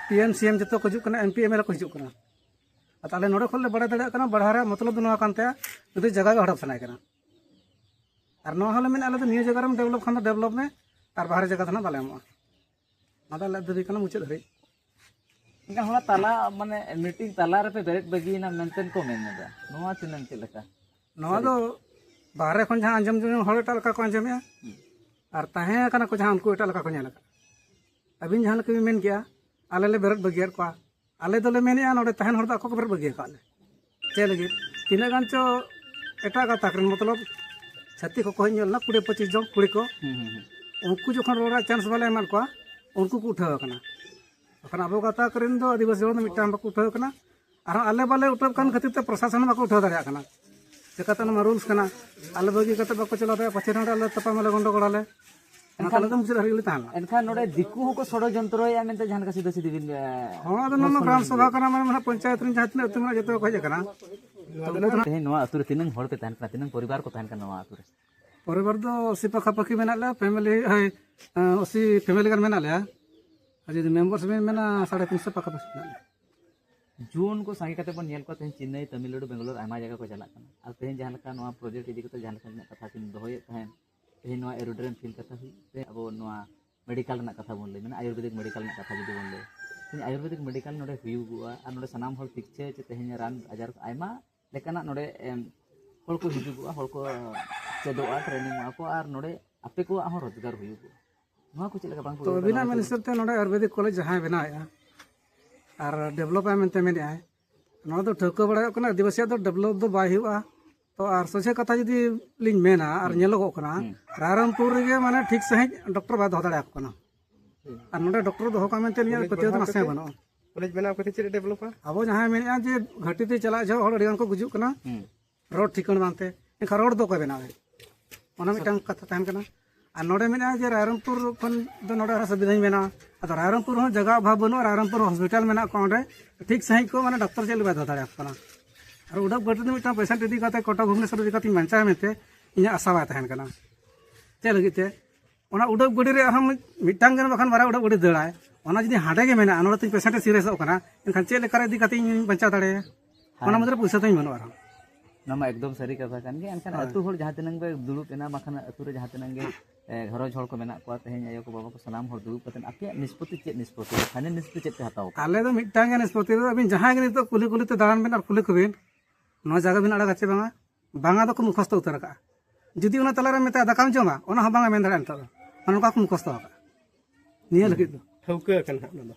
ᱯᱤ ᱮᱢ ᱥᱤ ᱮᱢ ᱡᱚᱛᱚ ᱠᱚ ᱦᱤᱡᱩᱜ ᱠᱟᱱᱟ, M P M L A ᱠᱚ ᱦᱤᱡᱩᱜ ᱠᱟᱱᱟ᱾ ᱟᱨ ᱟᱞᱮ ᱱᱚᱰᱮ ᱠᱷᱚᱱ ᱞᱮ ᱵᱟᱲᱟᱭ ᱫᱟᱲᱮᱭᱟᱜ ᱠᱟᱱᱟ ᱵᱟᱲᱦᱟᱣ ᱨᱮᱭᱟᱜ ᱢᱚᱛᱞᱚᱵ ᱫᱚ ᱱᱚᱣᱟ ᱠᱟᱱ ᱛᱟᱭᱟ, ᱡᱩᱫᱤ ᱡᱟᱭᱜᱟ ᱜᱮ ᱦᱚᱲᱚᱯ ᱥᱟᱱᱟᱭ ᱠᱟᱱᱟ᱾ ᱟᱨ ᱱᱚᱣᱟ ᱦᱚᱸᱞᱮ ᱢᱮᱱᱟ ᱟᱞᱮ ᱫᱚ ᱱᱤᱭᱟᱹ ᱡᱟᱭᱜᱟ ᱨᱮᱢ ᱰᱮᱵᱷᱞᱚᱯ ᱠᱷᱟᱱ ᱫᱚ ᱰᱮᱵᱷᱞᱚᱯ ᱢᱮ, ᱟᱨ ᱵᱟᱦᱨᱮ ᱡᱟᱭᱜᱟ ᱫᱚ ᱱᱟᱜ ᱵᱟᱞᱮ ᱮᱢᱚᱜᱼᱟ᱾ ᱚᱱᱟ ᱫᱚ ᱟᱞᱮᱭᱟᱜ ᱫᱟᱹᱵᱤ ᱠᱟᱱᱟ ᱢᱩᱪᱟᱹᱫ ᱦᱟᱹᱨᱤᱡ᱾ ᱮᱱᱠᱷᱟᱱ ᱦᱚᱲ ᱛᱟᱞᱟ, ᱢᱟᱱᱮ, ᱢᱤᱴᱤᱝ ᱛᱟᱞᱟ ᱨᱮᱯᱮ ᱵᱮᱨᱮᱫ ᱵᱟᱹᱜᱤᱭᱮᱱᱟ ᱢᱮᱱᱛᱮ ᱠᱚ ᱢᱮᱱ ᱮᱫᱟ, ᱱᱚᱣᱟ ᱛᱤᱱᱟᱹᱝ ᱪᱮᱫ ᱞᱮᱠᱟ? ᱱᱚᱣᱟ ᱫᱚ ᱵᱟᱦᱨᱮ ᱠᱷᱚᱱ ᱡᱟᱦᱟᱸ ᱟᱸᱡᱚᱢ ᱡᱚᱝ ᱦᱚᱲ ᱮᱴᱟᱜ ᱞᱮᱠᱟ ᱠᱚ ᱟᱸᱡᱚᱢᱮᱜᱼᱟ, ᱦᱩᱸ᱾ ᱟᱨ ᱛᱟᱦᱮᱸ ᱠᱟᱱᱟ ᱠᱚ ᱡᱟᱦᱟᱸ, ᱩᱱᱠᱩ ᱮᱴᱟᱜ ᱞᱮᱠᱟ ᱠᱚ ᱧᱮᱞ ᱟᱠᱟᱫᱼᱟ᱾ ᱟᱹᱵᱤᱱ ᱡᱟᱦᱟᱸ ᱞᱮᱠᱟ ᱵᱤᱱ ᱢᱮᱱ ᱠᱮᱜᱼᱟ, ᱟᱞᱮ ᱞᱮ ᱵᱮᱨᱮᱫ ᱵᱟᱹᱜᱤᱭᱟᱫ ᱠᱚᱣᱟ, ᱟᱞᱮ ᱫᱚᱞᱮ ᱢᱮᱱᱮᱜᱼᱟ ᱱᱚᱰᱮ ᱛᱟᱦᱮᱱ ᱦᱚᱲ ᱫᱚ ᱟᱠᱚ ᱠᱚ ᱵᱮᱨᱮᱫ ᱵᱟᱹᱜᱤ ᱟᱠᱟᱫ ᱞᱮ᱾ ᱪᱮᱫ ᱞᱟᱹᱜᱤᱫ? ᱛᱤᱱᱟᱹᱜ ᱜᱟᱱ ᱪᱚ ᱮᱴᱟᱜ ᱜᱟᱛᱟᱠ ᱨᱮᱱ, ᱢᱚᱛᱞᱚᱵ ᱪᱷᱟᱹᱛᱤᱠ ᱠᱚᱠᱚ ᱦᱮᱡ ᱧᱮᱞ ᱮᱱᱟ, ᱠᱩᱲᱤ ᱯᱚᱸᱪᱤᱥ ᱡᱚᱱ ᱠᱩᱲᱤ ᱠᱚ, ᱦᱩᱸ, ᱦᱩᱸ, ᱦᱩᱸ᱾ ᱩᱱᱠᱩ ᱡᱚᱠᱷᱚᱱ ᱨᱚᱲ ᱨᱮᱭᱟᱜ ᱪᱟᱱᱥ ᱵᱟᱞᱮ ᱮᱢᱟᱫ ᱠᱚᱣᱟ, ᱩᱱᱠᱩ ᱠᱚ ᱩᱴᱷᱟᱹᱣ ᱟᱠᱟᱱᱟ᱾ ᱵᱟᱠᱷᱟᱱ ᱟᱵᱚ ᱜᱟᱛᱟᱠ ᱨᱮᱱ ᱫᱚ ᱟᱹᱫᱤᱵᱟᱹᱥᱤ ᱦᱚᱲ ᱫᱚ ᱢᱤᱫᱴᱟᱝ ᱵᱟᱠᱚ ᱩᱴᱷᱟᱹᱣ ᱟᱠᱟᱱᱟ᱾ ᱟᱨᱦᱚᱸ ᱟᱞᱮ ᱵᱟᱞᱮ ᱩᱴᱷᱟᱹᱣ ᱠᱟᱱ ᱠᱷᱟᱹᱛᱤᱨ ᱛᱮ ᱯᱨᱚᱥᱟᱥᱚᱱ ᱦᱚᱸ ᱵᱟᱠᱚ ᱩᱴᱷᱟᱹᱣ ᱫᱟᱲᱮᱭᱟᱜ ᱠᱟᱱᱟ᱾ ᱪᱮᱠᱟᱛᱮ ᱚᱱᱟ ᱢᱟ ᱨᱩᱞᱥ ᱠᱟᱱᱟ, ᱟᱞᱮ ᱵᱟᱹᱜᱤ ᱠᱟᱛᱮ ᱵᱟᱠᱚ ᱪᱟᱞᱟᱣ ᱫᱟᱲᱮᱭᱟᱜᱼᱟ, ᱯᱟᱪᱷᱮ ᱱᱚᱰᱮ ᱟᱞᱮ ᱛᱟᱯᱟᱢ ᱟᱞᱮ ᱜᱚᱱᱰᱚᱜᱳᱲ ᱟᱞᱮ᱾ ᱚᱱᱟ ᱮᱱᱠᱷᱟᱱ ᱛᱟᱦᱞᱮ ᱫᱚ ᱢᱩᱪᱟᱹᱫ ᱦᱟᱹᱵᱤᱡ ᱞᱮ ᱛᱟᱦᱮᱱᱟ᱾ ᱮᱱᱠᱷᱟᱱ ᱱᱚᱰᱮ ᱫᱤᱠᱩ ᱦᱚᱸᱠᱚ ᱥᱚᱲᱚᱡᱚᱱᱛᱨᱚᱭᱮᱫᱼᱟ ᱢᱮᱱᱛᱮ ᱡᱟᱦᱟᱸ ᱞᱮᱠᱟ ᱥᱤᱫᱷᱟᱹ ᱥᱤᱫᱷᱤ ᱵᱤᱱ, ᱮ, ᱦᱚᱸ, ᱟᱫᱚ ᱱᱚᱣᱟ ᱢᱟ ᱜᱨᱟᱢ ᱥᱚᱵᱷᱟ ᱠᱟᱱᱟ, ᱢᱟᱱᱮ ᱱᱟᱦᱟᱜ ᱯᱚᱧᱪᱟᱭᱮᱛ ᱨᱮᱱ ᱡᱟᱦᱟᱸ ᱛᱤᱱᱟᱹᱜ ᱟᱹᱛᱩ ᱢᱮᱱᱟᱜᱼᱟ, ᱡᱚᱛᱚ ᱠᱚ ᱦᱮᱡ ᱟᱠᱟᱱᱟ᱾ ᱛᱚ ᱩᱱᱠᱩ ᱫᱚ ᱱᱟᱦᱟᱜ ᱛᱮᱦᱮᱧ ᱱᱚᱣᱟ ᱟᱹᱛᱩ ᱨᱮ ᱛᱤᱱᱟᱹᱝ ᱦᱚᱲ ᱯᱮ ᱛᱟᱦᱮᱱ ᱠᱟᱱᱟ, ᱛᱤᱱᱟᱹᱝ ᱯᱚᱨᱤᱵᱟᱨ ᱠᱚ ᱛᱟᱦᱮᱱ ᱠᱟᱱᱟ ᱱᱚᱣᱟ ᱟᱹᱛᱩ ᱨᱮ? ᱯᱚᱨᱤᱵᱟᱨ ᱫᱚ ᱟᱥᱤ ᱯᱟᱠᱷᱟᱯᱟᱠᱷᱤ ᱢᱮᱱᱟᱜ ᱞᱮᱭᱟ, ᱯᱷᱮᱢᱮᱞᱤ, ᱳᱭ, ᱟᱹᱥᱤ ᱯᱷᱮᱢᱮᱞᱤ ᱜᱟᱱ ᱢᱮᱱᱟᱜ ᱞᱮᱭᱟ᱾ ᱟᱨ ᱡᱩᱫᱤ ᱢᱮᱢᱵᱟᱨᱥ ᱵᱮᱱ ᱢᱮᱱᱟ, ᱥᱟᱲᱮ ᱛᱤᱱᱥᱚ ᱯᱟᱠᱷᱟᱯᱟᱠᱷᱤ ᱢᱮᱱᱟᱜ ᱞᱮᱭᱟ᱾ ᱡᱩᱣᱟᱹᱱ ᱠᱚ ᱥᱟᱸᱜᱮ ᱠᱟᱛᱮ ᱵᱚᱱ ᱧᱮᱞ ᱠᱚᱣᱟ, ᱛᱮᱦᱮᱧ ᱪᱮᱱᱱᱟᱭ, ᱛᱟᱢᱤᱞᱱᱟᱲᱩ, ᱵᱮᱝᱜᱟᱞᱳᱨ, ᱟᱭᱢᱟ ᱡᱟᱭᱜᱟ ᱠᱚ ᱪᱟᱞᱟᱜ ᱠᱟᱱᱟ᱾ ᱟᱨ ᱛᱮᱦᱮᱧ ᱡᱟᱦᱟᱸ ᱞᱮᱠᱟ ᱱᱚᱣᱟ ᱯᱨᱚᱡᱮᱠᱴ ᱤᱫᱤ ᱠᱟᱛᱮ ᱡᱟᱦᱟᱸ ᱞᱮᱠᱟ ᱠᱟᱛᱷᱟ ᱠᱤᱱ ᱫᱚᱦᱚᱭᱮᱫ ᱛᱟᱦᱮᱸᱫ, ᱛᱮᱦᱮᱧ ᱱᱚᱣᱟ ᱮᱨᱳᱰᱨᱟᱢ ᱯᱷᱤᱞ ᱠᱟᱛᱷᱟ ᱦᱩᱭᱩᱜ ᱛᱮ ᱟᱵᱚ ᱱᱚᱣᱟ ᱢᱮᱰᱤᱠᱟᱞ ᱨᱮᱱᱟᱜ ᱠᱟᱛᱷᱟ ᱵᱚᱱ ᱞᱟᱹᱭ, ᱢᱟᱱᱮ ᱟᱭᱩᱨᱵᱮᱫᱤᱠ ᱢᱮᱰᱤᱠᱟᱞ ᱨᱮᱱᱟᱜ ᱠᱟᱛᱷᱟ ᱡᱩᱫᱤ ᱵᱚᱱ ᱞᱟᱹᱭ, ᱛᱮᱦᱮᱧ ᱟᱭᱩᱨᱵᱮᱫᱤᱠ ᱢᱮᱰᱤᱠᱟᱞ ᱱᱚᱰᱮ ᱦᱩᱭᱩᱜᱚᱜᱼᱟ ᱟᱨ ᱱᱚᱰᱮ ᱥᱟᱱᱟᱢ ᱦᱚᱲ ᱪᱤᱠᱤᱛᱥᱟ ᱪᱮ ᱛᱮᱦᱮᱧ ᱨᱟᱱ ᱟᱡᱟᱨ ᱟᱭᱢᱟ ᱞᱮᱠᱟᱱᱟᱜ ᱱᱚᱰᱮ, ᱮᱢ, ᱦᱚᱲ ᱠᱚ ᱦᱤᱡᱩᱜᱚᱜᱼᱟ, ᱦᱚᱲ ᱠᱚ ᱪᱮᱫᱚᱜᱼᱟ, ᱴᱨᱮᱱᱤᱝᱚᱜᱼᱟ ᱠᱚ, ᱟᱨ ᱱᱚᱰᱮ ᱟᱯᱮ ᱠᱚᱣᱟᱜ ᱦᱚᱸ ᱨᱳᱡᱽᱜᱟᱨ ᱦᱩᱭᱩᱜᱚᱜᱼᱟ᱾ ᱱᱚᱣᱟ ᱠᱚ ᱪᱮᱫ ᱞᱮᱠᱟ ᱵᱟᱝ ᱠᱚ ᱛᱚ ᱩᱭᱦᱟᱹᱨ ᱟᱹᱵᱤᱱᱟᱜ ᱫᱟ? ᱢᱮᱱ ᱦᱤᱥᱟᱹᱵ ᱛᱮ ᱱᱚᱰᱮ ᱟᱭᱩᱨᱵᱮᱫᱤᱠ ᱠᱚᱞᱮᱡᱽ ᱡᱟᱦᱟᱸᱭ ᱵᱮᱱᱟᱣᱮᱫᱼᱟ, ᱟᱨ ᱰᱮᱵᱷᱞᱚᱯᱟᱭ ᱢᱮᱱᱛᱮ ᱢᱮᱱᱮᱫᱼᱟᱭ, ᱱᱚᱣᱟ ᱫᱚ ᱴᱷᱟᱹᱣᱠᱟᱹ ᱵᱟᱲᱟᱭᱚᱜ ᱠᱟᱱᱟ, ᱟᱹᱫᱤᱵᱟᱹᱥᱤᱭᱟᱜ ᱫᱚ ᱰᱮᱵᱷᱞᱚᱯ ᱫᱚ ᱵᱟᱭ ᱦᱩᱭᱩᱜᱼᱟ᱾ ᱛᱚ ᱟᱨ ᱥᱚᱡᱷᱮ ᱠᱟᱛᱷᱟ ᱡᱩᱫᱤ ᱞᱤᱧ ᱢᱮᱱᱟ, ᱟᱨ ᱧᱮᱞᱚᱜᱚᱜ ᱠᱟᱱᱟ, ᱨᱟᱭᱨᱚᱝᱯᱩᱨ ᱨᱮᱜᱮ ᱢᱟᱱᱮ ᱴᱷᱤᱠ ᱥᱟᱺᱦᱤᱡ ᱰᱚᱠᱴᱚᱨ ᱵᱟᱭ ᱫᱚᱦᱚ ᱫᱟᱲᱮᱭᱟᱠᱚ ᱠᱟᱱᱟ᱾ ᱟᱨ ᱱᱚᱰᱮ ᱰᱚᱠᱴᱚᱨ ᱫᱚᱦᱚ ᱠᱟᱜ ᱢᱮᱱᱛᱮ ᱟᱹᱞᱤᱧᱟᱜ ᱯᱟᱹᱛᱭᱟᱹᱣ ᱫᱚ ᱱᱟᱥᱮ ᱵᱟᱹᱱᱩᱜᱼᱟ᱾ ᱠᱚᱞᱮᱡᱽ ᱵᱮᱱᱟᱣ ᱠᱟᱛᱮ ᱪᱮᱫ ᱰᱮᱵᱷᱞᱚᱯᱟ? ᱟᱵᱚ ᱡᱟᱦᱟᱸᱭ ᱢᱮᱱᱮᱫᱼᱟ ᱡᱮ ᱜᱷᱟᱹᱴᱤ ᱛᱮ ᱪᱟᱞᱟᱜ ᱡᱚᱦᱚᱜ ᱦᱚᱲ ᱟᱹᱰᱤ ᱜᱟᱱ ᱠᱚ ᱜᱩᱡᱩᱜ ᱠᱟᱱᱟ, ᱨᱳᱰ ᱴᱷᱤᱠᱟᱹᱱ ᱵᱟᱝᱛᱮ, ᱮᱱᱠᱷᱟᱱ ᱨᱳᱰ ᱫᱚ ᱚᱠᱚᱭ ᱵᱮᱱᱟᱣᱟ? ᱚᱱᱟ ᱢᱤᱫᱴᱟᱝ ᱠᱟᱛᱷᱟ ᱛᱟᱦᱮᱱ ᱠᱟᱱᱟ᱾ ᱟᱨ ᱱᱚᱰᱮ ᱢᱮᱱᱟᱜᱼᱟ ᱡᱮ ᱨᱟᱭᱨᱚᱝᱯᱩᱨ ᱠᱷᱚᱱ ᱫᱚ ᱱᱚᱰᱮ ᱟᱨᱦᱚᱸ ᱥᱩᱵᱤᱫᱷᱟᱧ ᱢᱮᱱᱟ᱾ ᱟᱫᱚ ᱨᱟᱭᱨᱚᱝᱯᱩᱨ ᱦᱚᱸ ᱡᱟᱭᱜᱟ ᱚᱵᱷᱟᱵᱽ ᱵᱟᱹᱱᱩᱜᱼᱟ, ᱨᱟᱭᱨᱚᱝᱯᱩᱨ ᱦᱚᱥᱯᱤᱴᱟᱞ ᱢᱮᱱᱟᱜ ᱠᱚᱣᱟ, ᱚᱸᱰᱮ ᱴᱷᱤᱠ ᱥᱟᱺᱦᱤᱡ ᱠᱚ ᱢᱟᱱᱮ ᱰᱟᱠᱛᱟᱨ ᱪᱮᱫ ᱞᱟᱹᱜᱤᱫ ᱵᱟᱭ ᱫᱚᱦᱚ ᱫᱟᱲᱮᱭᱟᱠᱚ ᱠᱟᱱᱟ? ᱟᱨ ᱩᱰᱟᱹᱜ ᱜᱟᱹᱰᱤ ᱨᱮ ᱢᱤᱫᱴᱟᱝ ᱯᱮᱥᱮᱱᱴ ᱤᱫᱤ ᱠᱟᱛᱮ ᱠᱚᱴᱚᱠ ᱵᱷᱩᱵᱽᱱᱮᱥᱚᱨ ᱤᱫᱤ ᱠᱟᱛᱮᱧ ᱵᱟᱧᱪᱟᱣ ᱢᱮᱱᱛᱮ ᱤᱧᱟᱹᱜ ᱟᱥᱟ ᱵᱟᱭ ᱛᱟᱦᱮᱱ ᱠᱟᱱᱟ᱾ ᱪᱮᱫ ᱞᱟᱹᱜᱤᱫ ᱛᱮ? ᱚᱱᱟ ᱩᱰᱟᱹᱜ ᱜᱟᱹᱰᱤ ᱨᱮ ᱟᱨᱦᱚᱸ ᱢᱤᱫ-, ᱢᱤᱫᱴᱟᱝ ᱜᱟᱱ ᱵᱟᱠᱷᱟᱱ ᱵᱟᱨᱭᱟ ᱩᱰᱟᱹᱜ ᱜᱟᱹᱰᱤ ᱫᱟᱹᱲᱟᱭ, ᱚᱱᱟ ᱡᱩᱫᱤ ᱦᱟᱸᱰᱮ ᱜᱮ ᱢᱮᱱᱟᱜᱼᱟ, ᱱᱚᱰᱮ ᱛᱤᱧ ᱯᱮᱥᱮᱱᱴ ᱮ ᱥᱤᱨᱤᱭᱟᱥᱚᱜ ᱠᱟᱱᱟ, ᱮᱱᱠᱷᱟᱱ ᱪᱮᱫ ᱞᱮᱠᱟᱨᱮ ᱤᱫᱤ ᱠᱟᱛᱮ ᱤᱧ ᱵᱟᱧᱪᱟᱣ ᱫᱟᱲᱮᱭᱟᱭᱟ? ᱚᱱᱟ ᱢᱩᱫᱽᱨᱮ ᱯᱩᱭᱥᱟᱹ ᱛᱤᱧ ᱵᱟᱹᱱᱩᱜᱼᱟ ᱟᱨᱦᱚᱸ᱾ ᱱᱚᱣᱟ ᱢᱟ ᱮᱠᱫᱚᱢ ᱥᱟᱹᱨᱤ ᱠᱟᱛᱷᱟ ᱠᱟᱱ ᱜᱮ᱾ ᱮᱱᱠᱷᱟᱱ ᱦᱳᱭ᱾ ᱟᱹᱛᱩ ᱦᱚᱲ ᱡᱟᱦᱟᱸ ᱛᱤᱱᱟᱹᱝ ᱯᱮ ᱫᱩᱲᱩᱵ ᱮᱱᱟ, ᱵᱟᱠᱷᱟᱱ ᱟᱹᱛᱩ ᱨᱮ ᱡᱟᱦᱟᱸ ᱛᱤᱱᱟᱹᱝ ᱜᱮ, ᱮ, ᱜᱷᱟᱨᱚᱸᱡᱽ ᱦᱚᱲ ᱠᱚ ᱢᱮᱱᱟᱜ ᱠᱚᱣᱟ, ᱛᱮᱦᱮᱧ ᱟᱭᱳ ᱠᱚ ᱵᱟᱵᱟ ᱠᱚ ᱥᱟᱱᱟᱢ ᱦᱚᱲ ᱫᱩᱲᱩᱵ ᱠᱟᱛᱮ ᱟᱯᱮᱭᱟᱜ ᱱᱤᱥᱯᱚᱛᱤ ᱪᱮᱫ ᱱᱤᱥᱯᱚᱛᱤ, ᱯᱷᱟᱭᱱᱟᱞ ᱱᱤᱥᱯᱚᱛᱤ ᱪᱮᱫ ᱯᱮ ᱦᱟᱛᱟᱣ ᱠᱟᱜᱼᱟ? ᱟᱞᱮ ᱫᱚ ᱢᱤᱫᱴᱟᱝ ᱜᱮ ᱱᱤᱥᱯᱚᱛᱤ ᱫᱚ, ᱟᱹᱵᱤᱱ ᱡᱟᱦᱟᱸᱭ ᱜᱮ ᱱᱤᱛᱚᱜ ᱠᱩᱞᱦᱤ ᱠᱩᱞᱦᱤ ᱛᱮ ᱫᱟᱬᱟᱱ ᱵᱤᱱ ᱟᱨ ᱠᱩᱞᱤ ᱠᱚᱵᱤᱱ, ᱱᱚᱣᱟ ᱡᱟᱭᱜᱟ ᱵᱤᱱ ᱟᱲᱟᱜᱟ ᱪᱮ ᱵᱟᱝᱟ? ᱵᱟᱝᱟ ᱫᱚᱠᱚ ᱢᱩᱠᱷᱚᱥᱛᱚ ᱩᱛᱟᱹᱨ ᱟᱠᱟᱜᱼᱟ᱾ ᱡᱩᱫᱤ ᱚᱱᱟ ᱛᱟᱞᱟᱨᱮ ᱢᱮᱛᱟᱭᱟ, "ᱫᱟᱠᱟᱢ ᱡᱚᱢᱟ?" ᱚᱱᱟ ᱦᱚᱸ ᱵᱟᱝ ᱮ ᱢᱮᱱ ᱫᱟᱲᱮᱭᱟᱜᱼᱟ ᱱᱤᱛᱚᱜ ᱫᱚ᱾ ᱚᱱᱮ ᱚᱱᱠᱟ ᱠᱚ ᱢᱩᱠᱷᱚᱥᱛᱚ ᱟᱠᱟᱜᱼᱟ ᱱᱤᱭᱟᱹ ᱞᱟᱹᱜᱤᱫ ᱫᱚ᱾ ᱴᱷᱟᱹᱣᱠᱟᱹ ᱟᱠᱟᱱ ᱦᱟᱸᱜ ᱚᱱᱟ ᱫᱚ᱾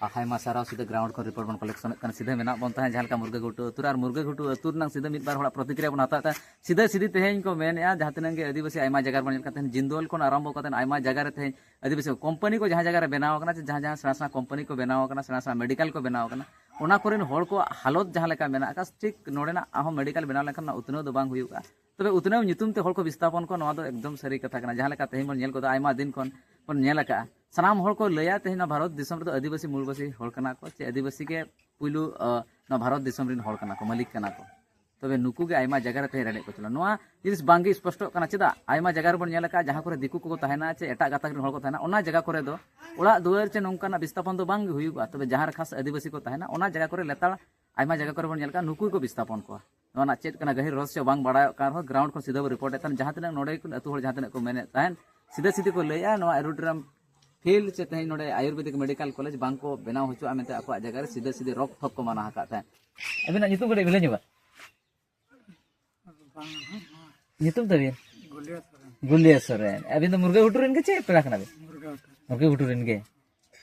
ᱟᱨ ᱟᱭᱢᱟ ᱥᱟᱨᱦᱟᱣ, ᱥᱤᱫᱷᱟᱹ ᱜᱨᱟᱣᱩᱱᱰ ᱠᱷᱚᱱ ᱨᱤᱯᱳᱨᱴ ᱵᱚᱱ ᱠᱟᱞᱮᱠᱥᱚᱱᱮᱫ ᱠᱟᱱᱟ᱾ ᱥᱤᱫᱷᱟᱹ ᱢᱮᱱᱟᱜ ᱵᱚᱱ ᱛᱟᱦᱮᱸᱫ ᱡᱟᱦᱟᱸ ᱞᱮᱠᱟ ᱢᱩᱨᱜᱟᱹ ᱜᱷᱩᱴᱩ ᱟᱹᱛᱩ ᱨᱮ, ᱟᱨ ᱢᱩᱨᱜᱟᱹ ᱜᱷᱩᱴᱩ ᱟᱹᱛᱩ ᱨᱮᱱᱟᱜ ᱥᱤᱫᱷᱟᱹ ᱢᱤᱫ ᱵᱟᱨ ᱦᱚᱲᱟᱜ ᱯᱨᱚᱛᱤᱠᱨᱤᱭᱟ ᱵᱚᱱ ᱦᱟᱛᱟᱣᱮᱫ ᱛᱟᱦᱮᱸᱫ᱾ ᱥᱤᱫᱷᱟᱹ ᱥᱤᱫᱷᱤ ᱛᱮᱦᱮᱧ ᱠᱚ ᱢᱮᱱᱮᱫᱼᱟ, ᱡᱟᱦᱟᱸ ᱛᱤᱱᱟᱹᱜ ᱜᱮ ᱟᱹᱫᱤᱵᱟᱹᱥᱤ ᱟᱭᱢᱟ ᱡᱟᱭᱜᱟ ᱨᱮᱵᱚᱱ ᱧᱮᱞ ᱠᱟᱱ ᱛᱟᱦᱮᱸᱫ, ᱡᱤᱱᱫᱚᱞ ᱠᱷᱚᱱ ᱟᱨᱟᱢᱵᱷᱚ ᱠᱟᱛᱮᱫ ᱟᱭᱢᱟ ᱡᱟᱭᱜᱟ ᱨᱮ ᱛᱮᱦᱮᱧ ᱟᱹᱫᱤᱵᱟᱹᱥᱤ ᱠᱳᱢᱯᱟᱱᱤ ᱠᱚ ᱡᱟᱦᱟᱸ ᱡᱟᱭᱜᱟ ᱨᱮ ᱵᱮᱱᱟᱣ ᱟᱠᱟᱱᱟ, ᱥᱮ ᱡᱟᱦᱟᱸ ᱡᱟᱦᱟᱸ ᱥᱮᱬᱟ ᱥᱮᱬᱟ ᱠᱳᱢᱯᱟᱱᱤ ᱠᱚ ᱵᱮᱱᱟᱣ ᱟᱠᱟᱱᱟ, ᱥᱮᱬᱟ ᱥᱮᱬᱟ ᱢᱮᱰᱤᱠᱟᱞ ᱠᱚ ᱵᱮᱱᱟᱣ ᱟᱠᱟᱱᱟ, ᱚᱱᱟ ᱠᱚᱨᱮᱱ ᱦᱚᱲ ᱠᱚᱣᱟᱜ ᱦᱟᱞᱚᱛ ᱡᱟᱦᱟᱸ ᱞᱮᱠᱟ ᱢᱮᱱᱟᱜ ᱟᱠᱟᱫ, ᱴᱷᱤᱠ ᱱᱚᱰᱮᱱᱟᱜ ᱟᱨᱦᱚᱸ ᱢᱮᱰᱤᱠᱟᱞ ᱵᱮᱱᱟᱣ ᱞᱮᱱᱠᱷᱟᱱ ᱚᱱᱟ ᱩᱛᱱᱟᱹᱣ ᱫᱚ ᱵᱟᱝ ᱦᱩᱭᱩᱜᱼᱟ᱾ ᱛᱚᱵᱮ ᱩᱛᱱᱟᱹᱣ ᱧᱩᱛᱩᱢ ᱛᱮ ᱦᱚᱲ ᱠᱚ ᱵᱤᱥᱛᱟᱯᱚᱱ ᱠᱚᱣᱟ, ᱱᱚᱣᱟ ᱫᱚ ᱮᱠᱫᱚᱢ ᱥᱟᱹᱨᱤ ᱠᱟᱛᱷᱟ ᱠᱟᱱᱟ᱾ ᱡᱟᱦᱟᱸ ᱞᱮᱠᱟ ᱛᱮᱦᱮᱧ ᱵᱚᱱ ᱧᱮᱞ ᱜᱚᱫᱟ, ᱟᱭᱢᱟ ᱫᱤᱱ ᱠᱷᱚᱱ ᱵᱚᱱ ᱧᱮᱞ ᱟᱠᱟᱫᱼᱟ, ᱥᱟᱱᱟᱢ ᱦᱚᱲ ᱠᱚ ᱞᱟᱹᱭᱟ ᱛᱮᱦᱮᱧ ᱱᱚᱣᱟ ᱵᱷᱟᱨᱚᱛ ᱫᱤᱥᱚᱢ ᱨᱮᱫᱚ ᱟᱹᱫᱤᱵᱟᱹᱥᱤ ᱢᱩᱞᱵᱟᱹᱥᱤ ᱦᱚᱲ ᱠᱟᱱᱟ ᱠᱚ, ᱪᱮ ᱟᱹᱫᱤᱵᱟᱹᱥᱤ ᱜᱮ ᱯᱩᱭᱞᱩ, ᱟ, ᱱᱚᱣᱟ ᱵᱷᱟᱨᱚᱛ ᱫᱤᱥᱚᱢ ᱨᱮᱱ ᱦᱚᱲ ᱠᱟᱱᱟ ᱠᱚ, ᱢᱟᱹᱞᱤᱠ ᱠᱟᱱᱟ ᱠᱚ᱾ ᱛᱚᱵᱮ ᱱᱩᱠᱩ ᱜᱮ ᱟᱭᱢᱟ ᱡᱟᱭᱜᱟ ᱨᱮ ᱛᱮᱦᱮᱧ ᱨᱮᱸᱜᱮᱡ ᱠᱚᱪᱞᱚᱱ᱾ ᱱᱚᱣᱟ ᱡᱤᱱᱤᱥ ᱵᱟᱝ ᱜᱮ ᱥᱯᱚᱥᱴᱚᱜ ᱠᱟᱱᱟ᱾ ᱪᱮᱫᱟᱜ? ᱟᱭᱢᱟ ᱡᱟᱭᱜᱟ ᱨᱮᱵᱚᱱ ᱧᱮᱞ ᱟᱠᱟᱫᱼᱟ, ᱡᱟᱦᱟᱸ ᱠᱚᱨᱮ ᱫᱤᱠᱩ ᱠᱚᱠᱚ ᱛᱟᱦᱮᱱᱟ ᱪᱮ ᱮᱴᱟᱜ ᱜᱟᱛᱟᱠ ᱨᱮᱱ ᱦᱚᱲ ᱠᱚ ᱛᱟᱦᱮᱱᱟ, ᱚᱱᱟ ᱡᱟᱭᱜᱟ ᱠᱚᱨᱮ ᱫᱚ ᱚᱲᱟᱜ ᱫᱩᱣᱟᱹᱨ ᱪᱮ ᱱᱚᱝᱠᱟᱱᱟᱜ ᱵᱤᱥᱛᱟᱯᱚᱱ ᱫᱚ ᱵᱟᱝ ᱜᱮ ᱦᱩᱭᱩᱜᱼᱟ᱾ ᱛᱚᱵᱮ ᱡᱟᱦᱟᱸ ᱨᱮ ᱠᱷᱟᱥ ᱟᱹᱫᱤᱵᱟᱹᱥᱤ ᱠᱚ ᱛᱟᱦᱮᱱᱟ, ᱚᱱᱟ ᱡᱟᱭᱜᱟ ᱠᱚᱨᱮ ᱞᱮᱛᱟᱲ ᱟᱭᱢᱟ ᱡᱟᱭᱜᱟ ᱠᱚᱨᱮ ᱵᱚᱱ ᱧᱮᱞ ᱠᱟᱜᱼᱟ, ᱱᱩᱠᱩ ᱜᱮᱠᱚ ᱵᱤᱥᱛᱟᱯᱚᱱ ᱠᱚᱣᱟ᱾ ᱱᱚᱣᱟ ᱨᱮᱱᱟᱜ ᱪᱮᱫ ᱠᱟᱱᱟ ᱜᱟᱹᱦᱤᱨ ᱨᱚᱦᱚᱥᱭᱚ ᱵᱟᱝ ᱵᱟᱲᱟᱭᱚᱜ ᱠᱟᱱ ᱨᱮᱦᱚᱸ, ᱜᱨᱟᱣᱩᱱᱰ ᱠᱷᱚᱱ ᱥᱤᱫᱷᱟᱹ ᱵᱚ ᱨᱤᱯᱳᱨᱴ ᱮᱫ ᱛᱟᱦᱮᱱ, ᱡᱟᱦᱟᱸ ᱛᱤᱱᱟᱹᱜ ᱱᱚᱰᱮ ᱠᱷᱚᱱ ᱟᱹᱛᱩ ᱦᱚᱲ ᱡᱟᱦᱟᱸ ᱛᱤᱱᱟᱹᱜ ᱠᱚ ᱢᱮᱱᱮᱫ ᱛᱟᱦᱮᱱ, ᱥᱤᱫᱷᱟᱹ ᱥᱤᱫᱷᱤ ᱠᱚ ᱞᱟᱹᱭᱮᱫᱼᱟ, ᱱᱚᱣᱟ ᱮᱨᱳᱰᱨᱟᱢ ᱯᱷᱤᱞᱰ ᱪᱮ ᱛᱮᱦᱮᱧ ᱱᱚᱰᱮ ᱟᱭᱩᱨᱵᱮᱫᱤᱠ ᱢᱮᱰᱤᱠᱟᱞ ᱠᱚᱞᱮᱡᱽ ᱵᱟᱝ ᱠᱚ ᱵᱮᱱᱟᱣ ᱦᱚᱪᱚᱣᱟᱜᱼᱟ ᱢᱮᱱᱛᱮ ᱟᱠᱚᱣᱟᱜ ᱡᱟᱭᱜᱟ ᱨᱮ ᱥᱤᱫᱷᱟᱹ ᱥᱤᱫᱷᱤ ᱨᱚᱠ ᱴᱷᱚᱠ ᱠᱚ ᱢᱟᱱᱟ ᱟᱠᱟᱫ ᱛᱟᱦᱮᱸᱫ᱾ ᱟᱹᱵᱤᱱᱟᱜ ᱧᱩᱛᱩᱢ ᱠᱟᱹᱴᱤᱡ ᱵᱤᱱ ᱞᱟᱹᱭ ᱧᱚᱜᱟ? ᱵᱟᱝ, ᱦᱮᱸ, ᱦᱮᱸ᱾ ᱧᱩᱛᱩᱢ ᱛᱟᱵᱤᱱ? ᱜᱩᱞᱤᱭᱟ ᱥᱚᱨᱮᱱ᱾ ᱜᱩᱞᱤᱭᱟ ᱥᱚᱨᱮᱱ᱾ ᱟᱹᱵᱤᱱ ᱫᱚ ᱢᱩᱨᱜᱟᱹ ᱜᱷᱩᱴᱩ ᱨᱮᱱ ᱜᱮ ᱪᱮ ᱯᱮᱲᱟ ᱠᱟᱱᱟ ᱵᱤᱱ? ᱢᱩᱨᱜᱟᱹ ᱜᱷᱩᱴᱩ᱾ ᱢᱩᱨᱜᱟᱹ ᱜᱷᱩᱴᱩ ᱨᱮᱱ ᱜᱮ᱾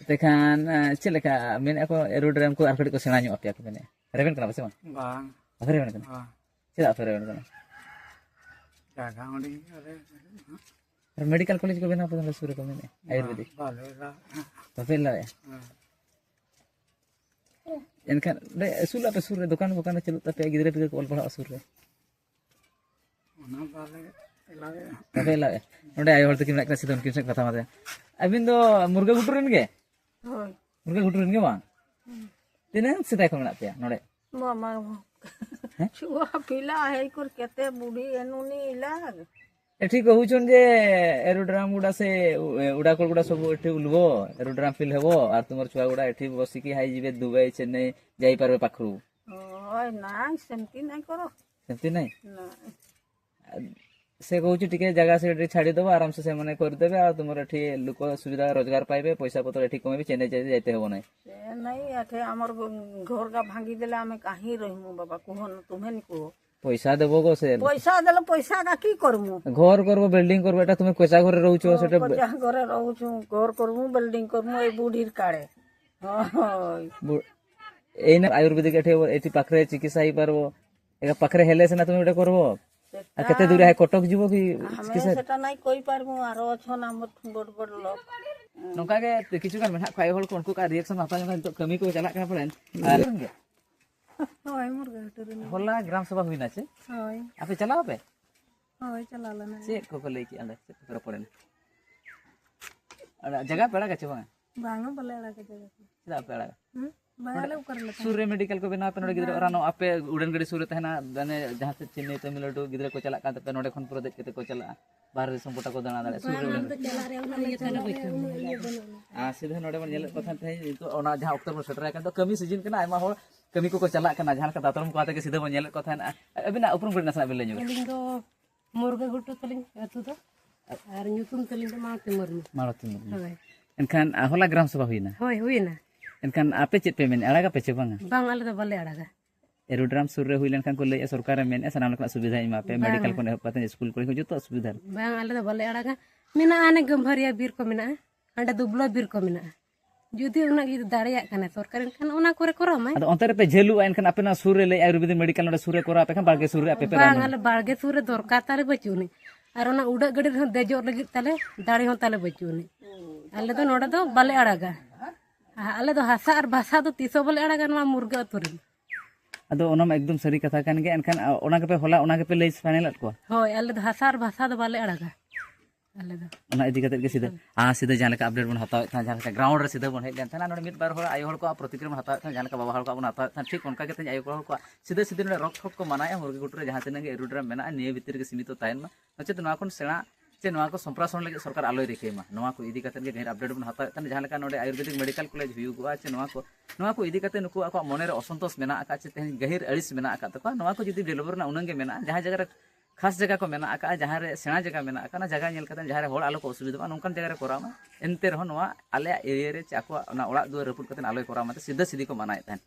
ᱛᱮᱠᱷᱟᱱ ᱪᱮᱫ ᱞᱮᱠᱟ ᱢᱮᱱᱮᱫᱼᱟ ᱠᱚ, ᱮᱨᱩᱰᱨᱟᱢ ᱠᱚ ᱟᱨ ᱠᱟᱹᱴᱤᱡ ᱠᱚ ᱥᱮᱬᱟ ᱧᱚᱜ ᱟᱯᱮᱭᱟ ᱠᱚ ᱢᱮᱱᱮᱫᱼᱟ? ᱨᱮᱵᱮᱱ ᱠᱟᱱᱟ ᱯᱮ ᱥᱮ ᱵᱟᱝ? ᱵᱟᱝ᱾ ᱵᱟᱯᱮ ᱨᱮᱵᱮᱱ ᱠᱟᱱᱟ? ᱵᱟᱝ᱾ ᱪᱮᱫᱟᱜ ᱯᱮ ᱨᱮᱵᱮᱱ ᱠᱟᱱᱟ? ᱡᱟᱭᱜᱟ ᱚᱸᱰᱮ ᱟᱞᱮ ᱟᱨ ᱢᱮᱰᱤᱠᱮᱞ ᱠᱚᱞᱮᱡᱽ ᱠᱚ ᱵᱮᱱᱟᱣ ᱯᱮ ᱥᱩᱨ ᱨᱮᱠᱚ ᱢᱮᱱᱮᱫᱼᱟ, ᱟᱭᱩᱨᱵᱮᱫᱤᱠ᱾ ᱵᱟᱞᱮ ᱞᱟᱜᱼᱟ᱾ ᱵᱟᱯᱮ ᱞᱟᱜᱼᱟ? ᱦᱮᱸ᱾ ᱮᱱᱠᱷᱟᱱ ᱚᱸᱰᱮ ᱟᱹᱥᱩᱞ ᱟᱯᱮ ᱥᱩᱨ ᱨᱮ ᱫᱚᱠᱟᱱ ᱵᱚᱠᱟᱱ ᱨᱮ ᱪᱟᱹᱞᱩᱜ ᱛᱟᱯᱮᱭᱟ, ᱜᱤᱫᱽᱨᱟᱹ ᱯᱤᱫᱽᱨᱟᱹ ᱠᱚ ᱚᱞ ᱯᱟᱲᱦᱟᱜᱼᱟ ᱥᱩᱨ ᱨᱮ᱾ ᱚᱱᱟ ᱵᱟᱞᱮ ᱮᱞᱟᱣᱮᱫᱼᱟ᱾ ᱵᱟᱯᱮ ᱮᱞᱟᱣᱮᱫᱼᱟ? ᱱᱚᱰᱮ ᱟᱭᱳ ᱦᱚᱲ ᱛᱟᱹᱠᱤᱱ ᱢᱮᱱᱟᱜ ᱠᱤᱱᱟ, ᱥᱤᱫᱷᱟᱹ ᱩᱱᱠᱤᱱ ᱥᱟᱶ ᱠᱟᱛᱷᱟ ᱢᱟᱫᱮ᱾ ᱟᱹᱵᱤᱱ ᱫᱚ ᱢᱩᱨᱜᱟᱹ ᱜᱷᱩᱴᱩ ᱨᱮᱱ ᱜᱮ? ᱦᱳᱭ᱾ ᱢᱩᱨᱜᱟᱹ ᱜᱷᱩᱴᱩ ᱨᱮᱱ ᱜᱮ ᱵᱟᱝ? ᱦᱩᱸ᱾ ᱛᱤᱱᱟᱹᱜ ᱥᱮᱫᱟᱭ ᱠᱷᱚᱱ ᱢᱮᱱᱟᱜ ᱯᱮᱭᱟ ᱱᱚᱰᱮ? ᱢᱟᱢᱟ᱾ ᱦᱮᱸ? ᱪᱷᱩᱣᱟ ᱯᱤᱞᱟ ᱦᱮᱡ ᱠᱚᱨ ᱠᱮᱛᱮ ᱵᱩᱰᱷᱤ ᱮᱱᱩᱱᱤ ᱤᱞᱟᱜ᱾ ଏଠି କହୁଛନ୍ତି ଯେ ଏରୋଡ୍ରାମ ଗୁଡା ସେ ଉ-, ଏ, ଉଡାକୋଳ ଗୁଡା ସବୁ ଏଠି ଓହ୍ଲିବ, ଏରୋଡ୍ରାମ ଫିଲ୍ ହେବ, ଆଉ ତୁମର ଛୁଆ ଗୁଡା ଏଠି ବସିକି ହାଇ ଯିବେ ଦୁବାଇ, ଚେନ୍ନାଇ, ଯାଇପାରିବେ ପାଖରୁ। ଓଏ, ନାଇଁ, ସେମିତି ନାଇଁ କର। ସେମିତି ନାଇଁ? ନାଇଁ। ଆ, ସେ କହୁଛି ଟିକେ ଜାଗା ସେଠି ଛାଡିଦବ, ଆରାମସେ ସେମାନେ କରିଦେବେ, ଆଉ ତୁମର ଏଠି ଲୋକ ସୁବିଧା ରୋଜଗାର ପାଇବେ, ପଇସା ପତ୍ର ଏଠି କମେଇବେ, ଚେନ୍ନାଇ ଯାଇ-, ଯାଇତେ ହେବ ନାହିଁ। ସେ ନାଇଁ, ଏଠି ଆମର ଘ-, ଘରଟା ଭାଙ୍ଗିଦେଲେ ଆମେ କାହିଁ ରହିମୁ ବାବା, କୁହ ନ, ତୁମେ ନି କୁହ। ପଇସା ଦେବ ଗୋ ସେ। ପଇସା ଦେଲେ ପଇସା କା କି କରମୁ? ଘର କରବ, ବିଲ୍ଡିଂ କରବ, ଏଟା ତୁମେ କୋଚା ଘରେ ରହୁଛ, ହଁ, ସେଟା ବେ- କୋଚା ଘରେ ରହୁଛୁ, ଘର କରମୁ, ବିଲ୍ଡିଂ କରମୁ, ଏଇ ବୁଢୀର କାଳେ। ହଁ, ହଁ। ବୁ-, ଏଇନା ଆୟୁର୍ବେଦିକ ଏଠି, ଏଠି ପାଖରେ ଚିକିତ୍ସା ହେଇପାରିବ। ଏକା ପାଖରେ ହେଲେ ସିନା ତୁମେ ଗୋଟେ କରିବ। ଆଉ କେତେ ଦୂର ହେ କଟକ ଯିବ କି ଆମେ ଚିକିତ୍ସା? ସେଟା ନାଇଁ କହିପାରିବୁ, ଆର ଅଛନ୍ ଆମର ବଡ ବଡ ଲୋକ। ᱱᱚᱝᱠᱟ ᱜᱮ ᱠᱤᱪᱷᱩ ᱜᱟᱱ ᱢᱮᱱᱟᱜ ᱠᱚᱣᱟ ᱟᱭᱳ ᱦᱚᱲ ᱠᱚ, ᱩᱱᱠᱩ ᱠᱚᱣᱟᱜ ᱨᱤᱭᱮᱠᱥᱚᱱ ᱦᱟᱛᱟᱣ ᱧᱚᱜ ᱱᱤᱛᱚᱜ ᱠᱟᱹᱢᱤ ᱠᱚ ᱪᱟᱞᱟᱜ ᱠᱟᱱᱟ ᱯᱟᱞᱮᱱ᱾ ᱟᱨ ᱦᱳᱭ, ᱢᱩᱨᱜᱟᱹ ᱜᱷᱩᱴᱩ ᱨᱮᱱ᱾ ᱦᱚᱞᱟ ᱜᱨᱟᱢ ᱥᱚᱵᱷᱟ ᱦᱩᱭᱱᱟ ᱪᱮ? ᱦᱳᱭ᱾ ᱟᱯᱮ ᱪᱟᱞᱟᱣ ᱟᱯᱮ? ᱦᱳᱭ, ᱪᱟᱞᱟᱣ ᱞᱮᱱᱟ᱾ ᱪᱮᱫ ᱠᱚᱯᱮ ᱞᱟᱹᱭ ᱠᱮᱫᱼᱟ ᱚᱸᱰᱮ? ᱪᱮᱫ ᱠᱚᱯᱮ ᱨᱚᱯᱚᱲᱮᱱᱟ? ᱟᱲᱟᱜ, ᱡᱟᱭᱜᱟ ᱯᱮ ᱟᱲᱟᱜᱟ ᱪᱮ ᱵᱟᱝᱟ? ᱵᱟᱝᱟ, ᱵᱟᱞᱮ ᱟᱲᱟᱜᱟ ᱡᱟᱭᱜᱟ ᱠᱚ᱾ ᱪᱮᱫᱟᱜ ᱯᱮ ᱟᱲᱟᱜᱟ? ᱦᱩᱸ? ᱵᱟᱝ, ᱱᱚᱰᱮ ᱟᱞᱮ ᱚᱠᱟ ᱨᱮᱞᱮ ᱥᱩᱨ ᱛᱟᱦᱮᱱᱟ? ᱨᱮ ᱢᱮᱰᱤᱠᱮᱞ ᱠᱚ ᱵᱮᱱᱟᱣ ᱟᱯᱮ, ᱱᱚᱰᱮ ᱜᱤᱫᱽᱨᱟᱹ ᱵᱟᱝ᱾ ᱨᱟᱱᱚᱜ ᱟᱯᱮ, ᱩᱰᱟᱹᱱ ᱜᱟᱹᱰᱤ ᱥᱩᱨ ᱨᱮ ᱛᱟᱦᱮᱱᱟ, ᱢᱟᱱᱮ ᱡᱟᱦᱟᱸ ᱥᱮᱫ ᱪᱮᱱᱱᱟᱭ, ᱛᱟᱢᱤᱞᱱᱟᱰᱩ ᱜᱤᱫᱽᱨᱟᱹ ᱠᱚ ᱪᱟᱞᱟᱜ ᱠᱟᱱ ᱛᱟᱯᱮ, ᱱᱚᱰᱮ ᱠᱷᱚᱱ ᱯᱩᱨᱟᱹ ᱫᱮᱡ ᱠᱟᱛᱮ ᱠᱚ ᱪᱟᱞᱟᱜᱼᱟ, ᱵᱟᱦᱨᱮ ᱫᱤᱥᱚᱢ ᱜᱚᱴᱟ ᱠᱚ ᱫᱟᱬᱟ ᱫᱟᱲᱮᱭᱟᱜᱼᱟ, ᱥᱩᱨ ᱨᱮ ᱵᱟᱝ, ᱩᱰᱟᱹᱱ ᱟᱞᱮ ᱫᱚ ᱜᱟᱹᱰᱤ᱾ ᱪᱟᱞᱟᱜ ᱨᱮᱭᱟᱜ ᱩᱱᱟᱹᱜ ᱤᱭᱟᱹ ᱵᱟᱹᱱᱩᱜᱼᱟ᱾ ᱟᱨ ᱥᱤᱫᱷᱟᱹ ᱱᱚᱰᱮ ᱵᱚᱱ ᱧᱮᱞᱮᱫ ᱠᱚ ᱛᱟᱦᱮᱸᱫ, ᱛᱮᱦᱮᱧ ᱱᱤᱛᱚᱜ ᱚᱱᱟ ᱡᱟᱦᱟᱸ ᱚᱠᱛᱚ ᱵᱚᱱ ᱥᱮᱴᱮᱨ ᱟᱠᱟᱱ ᱫᱚ, ᱠᱟᱹᱢᱤ ᱥᱤᱡᱤᱱ ᱠᱟᱱᱟ, ᱟᱭᱢᱟ ᱦᱚᱲ ᱠᱟᱹᱢᱤ ᱠᱚᱠᱚ ᱪᱟᱞᱟᱜ ᱠᱟᱱᱟ, ᱡᱟᱦᱟᱸ ᱞᱮᱠᱟ ᱫᱟᱛᱨᱚᱢ ᱠᱚ ᱟᱛᱮ ᱜᱮ ᱥᱤᱫᱷᱟᱹ ᱵᱚᱱ ᱧᱮᱞᱮᱫ ᱠᱚ ᱛᱟᱦᱮᱸᱫ᱾ ᱟᱹᱵᱤᱱᱟᱜ ᱩᱯᱨᱩᱢ ᱠᱟᱹᱴᱤᱡ ᱱᱟᱥᱮᱱᱟᱜ ᱵᱤᱱ ᱞᱟᱹᱭ ᱧᱚᱜᱟ᱾ ᱟᱹᱞᱤᱧ ᱫᱚ ᱢᱩᱨᱜᱟᱹ ᱜᱷᱩᱴᱩ ᱛᱟᱹᱞᱤᱧ ᱟᱹᱛᱩ ᱫᱚ, ᱟᱨ ᱧᱩᱛᱩᱢ ᱛᱟᱹᱞᱤᱧ ᱫᱚ ᱢᱟᱞᱚᱛᱤ ᱢᱩᱨᱢᱩ᱾ ᱢᱟᱞᱚᱛᱤ ᱢᱩᱨᱢᱩ᱾ ᱦᱳᱭ᱾ ᱮᱱᱠᱷᱟᱱ, ᱟ, ᱦᱚᱞᱟ ᱜᱨᱟᱢ ᱥᱚᱵᱷᱟ ᱦᱩᱭᱱᱟ? ᱦᱳᱭ, ᱦᱩᱭᱱᱟ᱾ ᱮᱱᱠᱷᱟᱱ ᱟᱯᱮ ᱪᱮᱫ ᱯᱮ ᱢᱮᱱᱮᱫᱼᱟ, ᱟᱲᱟᱜᱟᱯᱮ ᱪᱮ ᱵᱟᱝᱟ? ᱵᱟᱝ, ᱟᱞᱮ ᱫᱚ ᱵᱟᱞᱮ ᱟᱲᱟᱜᱟ᱾ ᱮᱨᱳᱰᱨᱟᱢ ᱥᱩᱨ ᱨᱮ ᱦᱩᱭ ᱞᱮᱱᱠᱷᱟᱱ ᱠᱚ ᱞᱟᱹᱭᱮᱫᱼᱟ, ᱥᱚᱨᱠᱟᱨᱮ ᱢᱮᱱᱮᱫᱼᱟ, ᱥᱟᱱᱟᱢ ᱞᱮᱠᱟᱱᱟᱜ ᱥᱩᱵᱤᱫᱷᱟᱭ ᱮᱢᱟ ᱯᱮᱭᱟ, ᱵᱟᱝᱟ᱾ ᱢᱮᱰᱤᱠᱮᱞ ᱠᱷᱚᱱ ᱮᱦᱚᱵ ᱠᱟᱛᱮ ᱥᱠᱩᱞ ᱠᱚᱨᱮ ᱦᱚᱸ ᱡᱚᱛᱚ ᱥᱩᱵᱤᱫᱷᱟ᱾ ᱵᱟᱝ, ᱟᱞᱮ ᱫᱚ ᱵᱟᱞᱮ ᱟᱲᱟᱜᱟ᱾ ᱢᱮᱱᱟᱜᱼᱟ, ᱦᱟᱱᱮ ᱜᱟᱹᱢᱵᱷᱟᱹᱨᱤᱭᱟ ᱵᱤᱨ ᱠᱚ ᱢᱮᱱᱟᱜᱼᱟ, ᱦᱟᱸᱰᱮ ᱫᱩᱵᱞᱟᱹ ᱵᱤᱨ ᱠᱚ ᱢᱮᱱᱟᱜᱼᱟ᱾ ᱡᱩᱫᱤ ᱚᱱᱟ ᱡᱩᱫᱤ ᱫᱟᱲᱮᱭᱟᱜ ᱠᱟᱱᱟ ᱥᱚᱨᱠᱟᱨ, ᱮᱱᱠᱷᱟᱱ ᱚᱱᱟ ᱠᱚᱨᱮ ᱠᱚᱨᱟᱣ ᱢᱟᱭ᱾ ᱟᱫᱚ ᱚᱱᱛᱮ ᱨᱮᱯᱮ ᱡᱷᱟᱹᱞᱩᱜᱼᱟ, ᱮᱱᱠᱷᱟᱱ ᱟᱯᱮ ᱱᱚᱣᱟ ᱥᱩᱨ ᱨᱮ ᱞᱟᱹᱭ ᱟᱭᱩᱨᱵᱮᱫᱤᱠ ᱢᱮᱰᱤᱠᱟᱞ ᱱᱚᱰᱮ ᱥᱩᱨ ᱨᱮ ᱠᱚᱨᱟᱣ ᱟᱯᱮ ᱠᱷᱟᱱ ᱵᱟᱲᱜᱮ ᱥᱩᱨ ᱨᱮ ᱟᱯᱮ ᱯᱮ ᱵᱟᱝ, ᱨᱟᱱᱚᱜᱼᱟ᱾ ᱟᱞᱮ ᱵᱟᱲᱜᱮ ᱥᱩᱨ ᱨᱮ ᱫᱚᱨᱠᱟᱨ ᱛᱟᱞᱮ ᱵᱟᱹᱪᱩᱜ ᱟᱹᱱᱤᱡ᱾ ᱟᱨ ᱚᱱᱟ ᱩᱰᱟᱹᱜ ᱜᱟᱹᱰᱤ ᱨᱮᱦᱚᱸ ᱫᱮᱡᱚᱜ ᱞᱟᱹᱜᱤᱫ ᱛᱟᱞᱮ ᱫᱟᱲᱮ ᱦᱚᱸ ᱛᱟᱞᱮ ᱵᱟᱹᱪᱩᱜ ᱟᱹᱱᱤᱡ᱾ ᱟᱞᱮ ᱫᱚ ᱱᱚᱰᱮ ᱫᱚ ᱵᱟᱞᱮ ᱟᱲᱟᱜᱟ᱾ ᱟᱞᱮ ᱫᱚ ᱦᱟᱥᱟ ᱟᱨ ᱵᱷᱟᱥᱟ ᱫᱚ ᱛᱤᱥ ᱦᱚᱸ ᱵᱟᱞᱮ ᱟᱲᱟᱜᱟ ᱱᱚᱣᱟ ᱢᱩᱨᱜᱟᱹ ᱟᱹᱛᱩ ᱨᱮ᱾ ᱟᱫᱚ ᱚᱱᱟ ᱢᱟ ᱮᱠᱫᱚᱢ ᱥᱟᱹᱨᱤ ᱠᱟᱛᱷᱟ ᱠᱟᱱ ᱜᱮᱭᱟ᱾ ᱮᱱᱠᱷᱟᱱ ᱚᱱᱟ ᱜᱮᱯᱮ ᱦᱚᱞᱟ ᱚᱱᱟ ᱜᱮᱯᱮ ᱞᱟᱹᱭ ᱯᱷᱟᱭᱱᱮᱞ ᱟᱫ ᱠᱚᱣᱟ? ᱦᱳᱭ, ᱟᱞᱮ ᱫᱚ ᱦᱟᱥᱟ ᱟᱨ ᱵᱷᱟᱥᱟ ᱫᱚ ᱵᱟᱞᱮ ᱟᱲᱟᱜᱟ᱾ ᱟᱞᱮ ᱫᱚ ᱚᱱᱟ ᱤᱫᱤ ᱠᱟᱛᱮ ᱜᱮ ᱥᱤᱫᱷᱟᱹ ᱟᱨ ᱥᱤᱫᱷᱟᱹ ᱡᱟᱦᱟᱸ ᱞᱮᱠᱟ ᱟᱯᱰᱮᱴ ᱵᱚᱱ ᱦᱟᱛᱟᱣᱮᱫ ᱛᱟᱦᱮᱸᱫ, ᱡᱟᱦᱟᱸ ᱞᱮᱠᱟ ᱜᱨᱟᱣᱩᱱᱰ ᱨᱮ ᱥᱤᱫᱷᱟᱹ ᱵᱚᱱ ᱦᱮᱡ ᱞᱮᱱ ᱛᱟᱦᱮᱸᱫ, ᱱᱚᱰᱮ ᱢᱤᱫ ᱵᱟᱨ ᱦᱚᱲ ᱟᱭᱳ ᱦᱚᱲ ᱠᱚᱣᱟᱜ ᱯᱨᱚᱛᱤᱠᱨᱤᱭᱟ ᱵᱚᱱ ᱦᱟᱛᱟᱣᱮᱫ ᱛᱟᱦᱮᱸᱫ, ᱡᱟᱦᱟᱸ ᱞᱮᱠᱟ ᱵᱟᱵᱟ ᱦᱚᱲ ᱠᱚᱣᱟᱜ ᱵᱚᱱ ᱦᱟᱛᱟᱣᱮᱫ ᱛᱟᱦᱮᱸᱫ, ᱴᱷᱤᱠ ᱚᱱᱠᱟ ᱜᱮ ᱛᱮᱦᱮᱧ ᱟᱭᱳ ᱦᱚᱲ ᱠᱚᱣᱟᱜ ᱥᱤᱫᱷᱟᱹ ᱥᱤᱫᱷᱟᱹ ᱱᱚᱰᱮ ᱨᱚᱠ ᱴᱷᱚᱠ ᱠᱚ ᱢᱟᱱᱟᱣᱮᱫᱼᱟ, ᱢᱩᱨᱜᱤ ᱜᱷᱩᱴᱩ ᱨᱮ ᱡᱟᱦᱟᱸ ᱛᱤᱱᱟᱹᱜ ᱜᱮ ᱮᱨᱩᱰᱨᱟᱢ ᱢᱮᱱᱟᱜᱼᱟ, ᱱᱤᱭᱟᱹ ᱵᱷᱤᱛᱤᱨ ᱨᱮᱜᱮ ᱥᱤᱢᱤᱛᱚ ᱛᱟᱦᱮᱱ ᱢᱟ᱾ ᱱᱚᱪᱮᱛ ᱱᱚᱣᱟ ᱠᱷᱚᱱ ᱥᱮᱬᱟ ᱪᱮ ᱱᱚᱣᱟ ᱠᱚ ᱥᱚᱢᱯᱨᱟᱥᱚᱱ ᱞᱟᱹᱜᱤᱫ ᱥᱚᱨᱠᱟᱨ ᱟᱞᱚᱭ ᱨᱤᱠᱟᱹᱭ ᱢᱟ᱾ ᱱᱚᱣᱟ ᱠᱚ ᱤᱫᱤ ᱠᱟᱛᱮ ᱜᱮ ᱜᱟᱹᱦᱤᱨ ᱟᱯᱰᱮᱴ ᱵᱚᱱ ᱦᱟᱛᱟᱣᱮᱫ ᱛᱟᱦᱮᱸᱫ, ᱡᱟᱦᱟᱸ ᱞᱮᱠᱟ ᱱᱚᱰᱮ ᱟᱭᱩᱨᱵᱮᱫᱤᱠ ᱢᱮᱰᱤᱠᱟᱞ ᱠᱚᱞᱮᱡᱽ ᱦᱩᱭᱩᱜᱚᱜᱼᱟ ᱪᱮ ᱱᱚᱣᱟ ᱠᱚ, ᱱᱚᱣᱟ ᱠᱚ ᱤᱫᱤ ᱠᱟᱛᱮ ᱱᱩᱠᱩ ᱟᱠᱚᱣᱟᱜ ᱢᱚᱱᱮ ᱨᱮ ᱚᱥᱚᱱᱛᱳᱥ ᱢᱮᱱᱟᱜ ᱟᱠᱟᱫ ᱪᱮ ᱛᱮᱦᱮᱧ ᱜᱟᱹᱦᱤᱨ ᱟᱹᱲᱤᱥ ᱢᱮᱱᱟᱜ ᱟᱠᱟᱫ ᱛᱟᱠᱚᱣᱟ, ᱱᱚᱣᱟ ᱠᱚ ᱡᱩᱫᱤ ᱰᱮᱵᱷᱞᱚᱯ ᱨᱮᱱᱟᱜ ᱩᱱᱟᱹᱝ ᱜᱮ ᱢᱮᱱᱟᱜᱼᱟ, ᱡᱟᱦᱟᱸ ᱡᱟᱭᱜᱟ ᱨᱮ ᱠᱷᱟᱥ ᱡᱟᱭᱜᱟ ᱠᱚ ᱢᱮᱱᱟᱜ ᱟᱠᱟᱫᱼᱟ, ᱡᱟᱦᱟᱸ ᱨᱮ ᱥᱮᱬᱟ ᱡᱟᱭᱜᱟ ᱢᱮᱱᱟᱜ ᱟᱠᱟᱫ, ᱚᱱᱟ ᱡᱟᱭᱜᱟ ᱧᱮᱞ ᱠᱟᱛᱮ ᱡᱟᱦᱟᱸ ᱨᱮ ᱦᱚᱲ ᱟᱞᱚ ᱠᱚ ᱚᱥᱩᱵᱤᱫᱷᱟᱜ ᱢᱟ, ᱱᱚᱝᱠᱟᱱ ᱡᱟᱭᱜᱟ ᱨᱮ ᱠᱚᱨᱟᱣ ᱢᱟ᱾ ᱮᱱᱛᱮ ᱨᱮᱦᱚᱸ ᱱᱚᱣᱟ ᱟᱞᱮᱭᱟᱜ ᱮᱨᱤᱭᱟ ᱨᱮ ᱪᱮ ᱟᱠᱚᱣᱟᱜ ᱚᱱᱟ ᱚᱲᱟᱜ ᱫᱩᱣᱟᱹᱨ ᱨᱟᱹᱯᱩᱫ ᱠᱟᱛᱮ ᱟᱞᱚᱭ ᱠᱚᱨᱟᱣ ᱢᱟ, ᱥᱤᱫᱷᱟᱹ ᱥᱤᱫᱷᱤ ᱠᱚ ᱢᱟᱱᱟᱭᱮᱫ ᱛᱟᱦᱮᱸᱫ᱾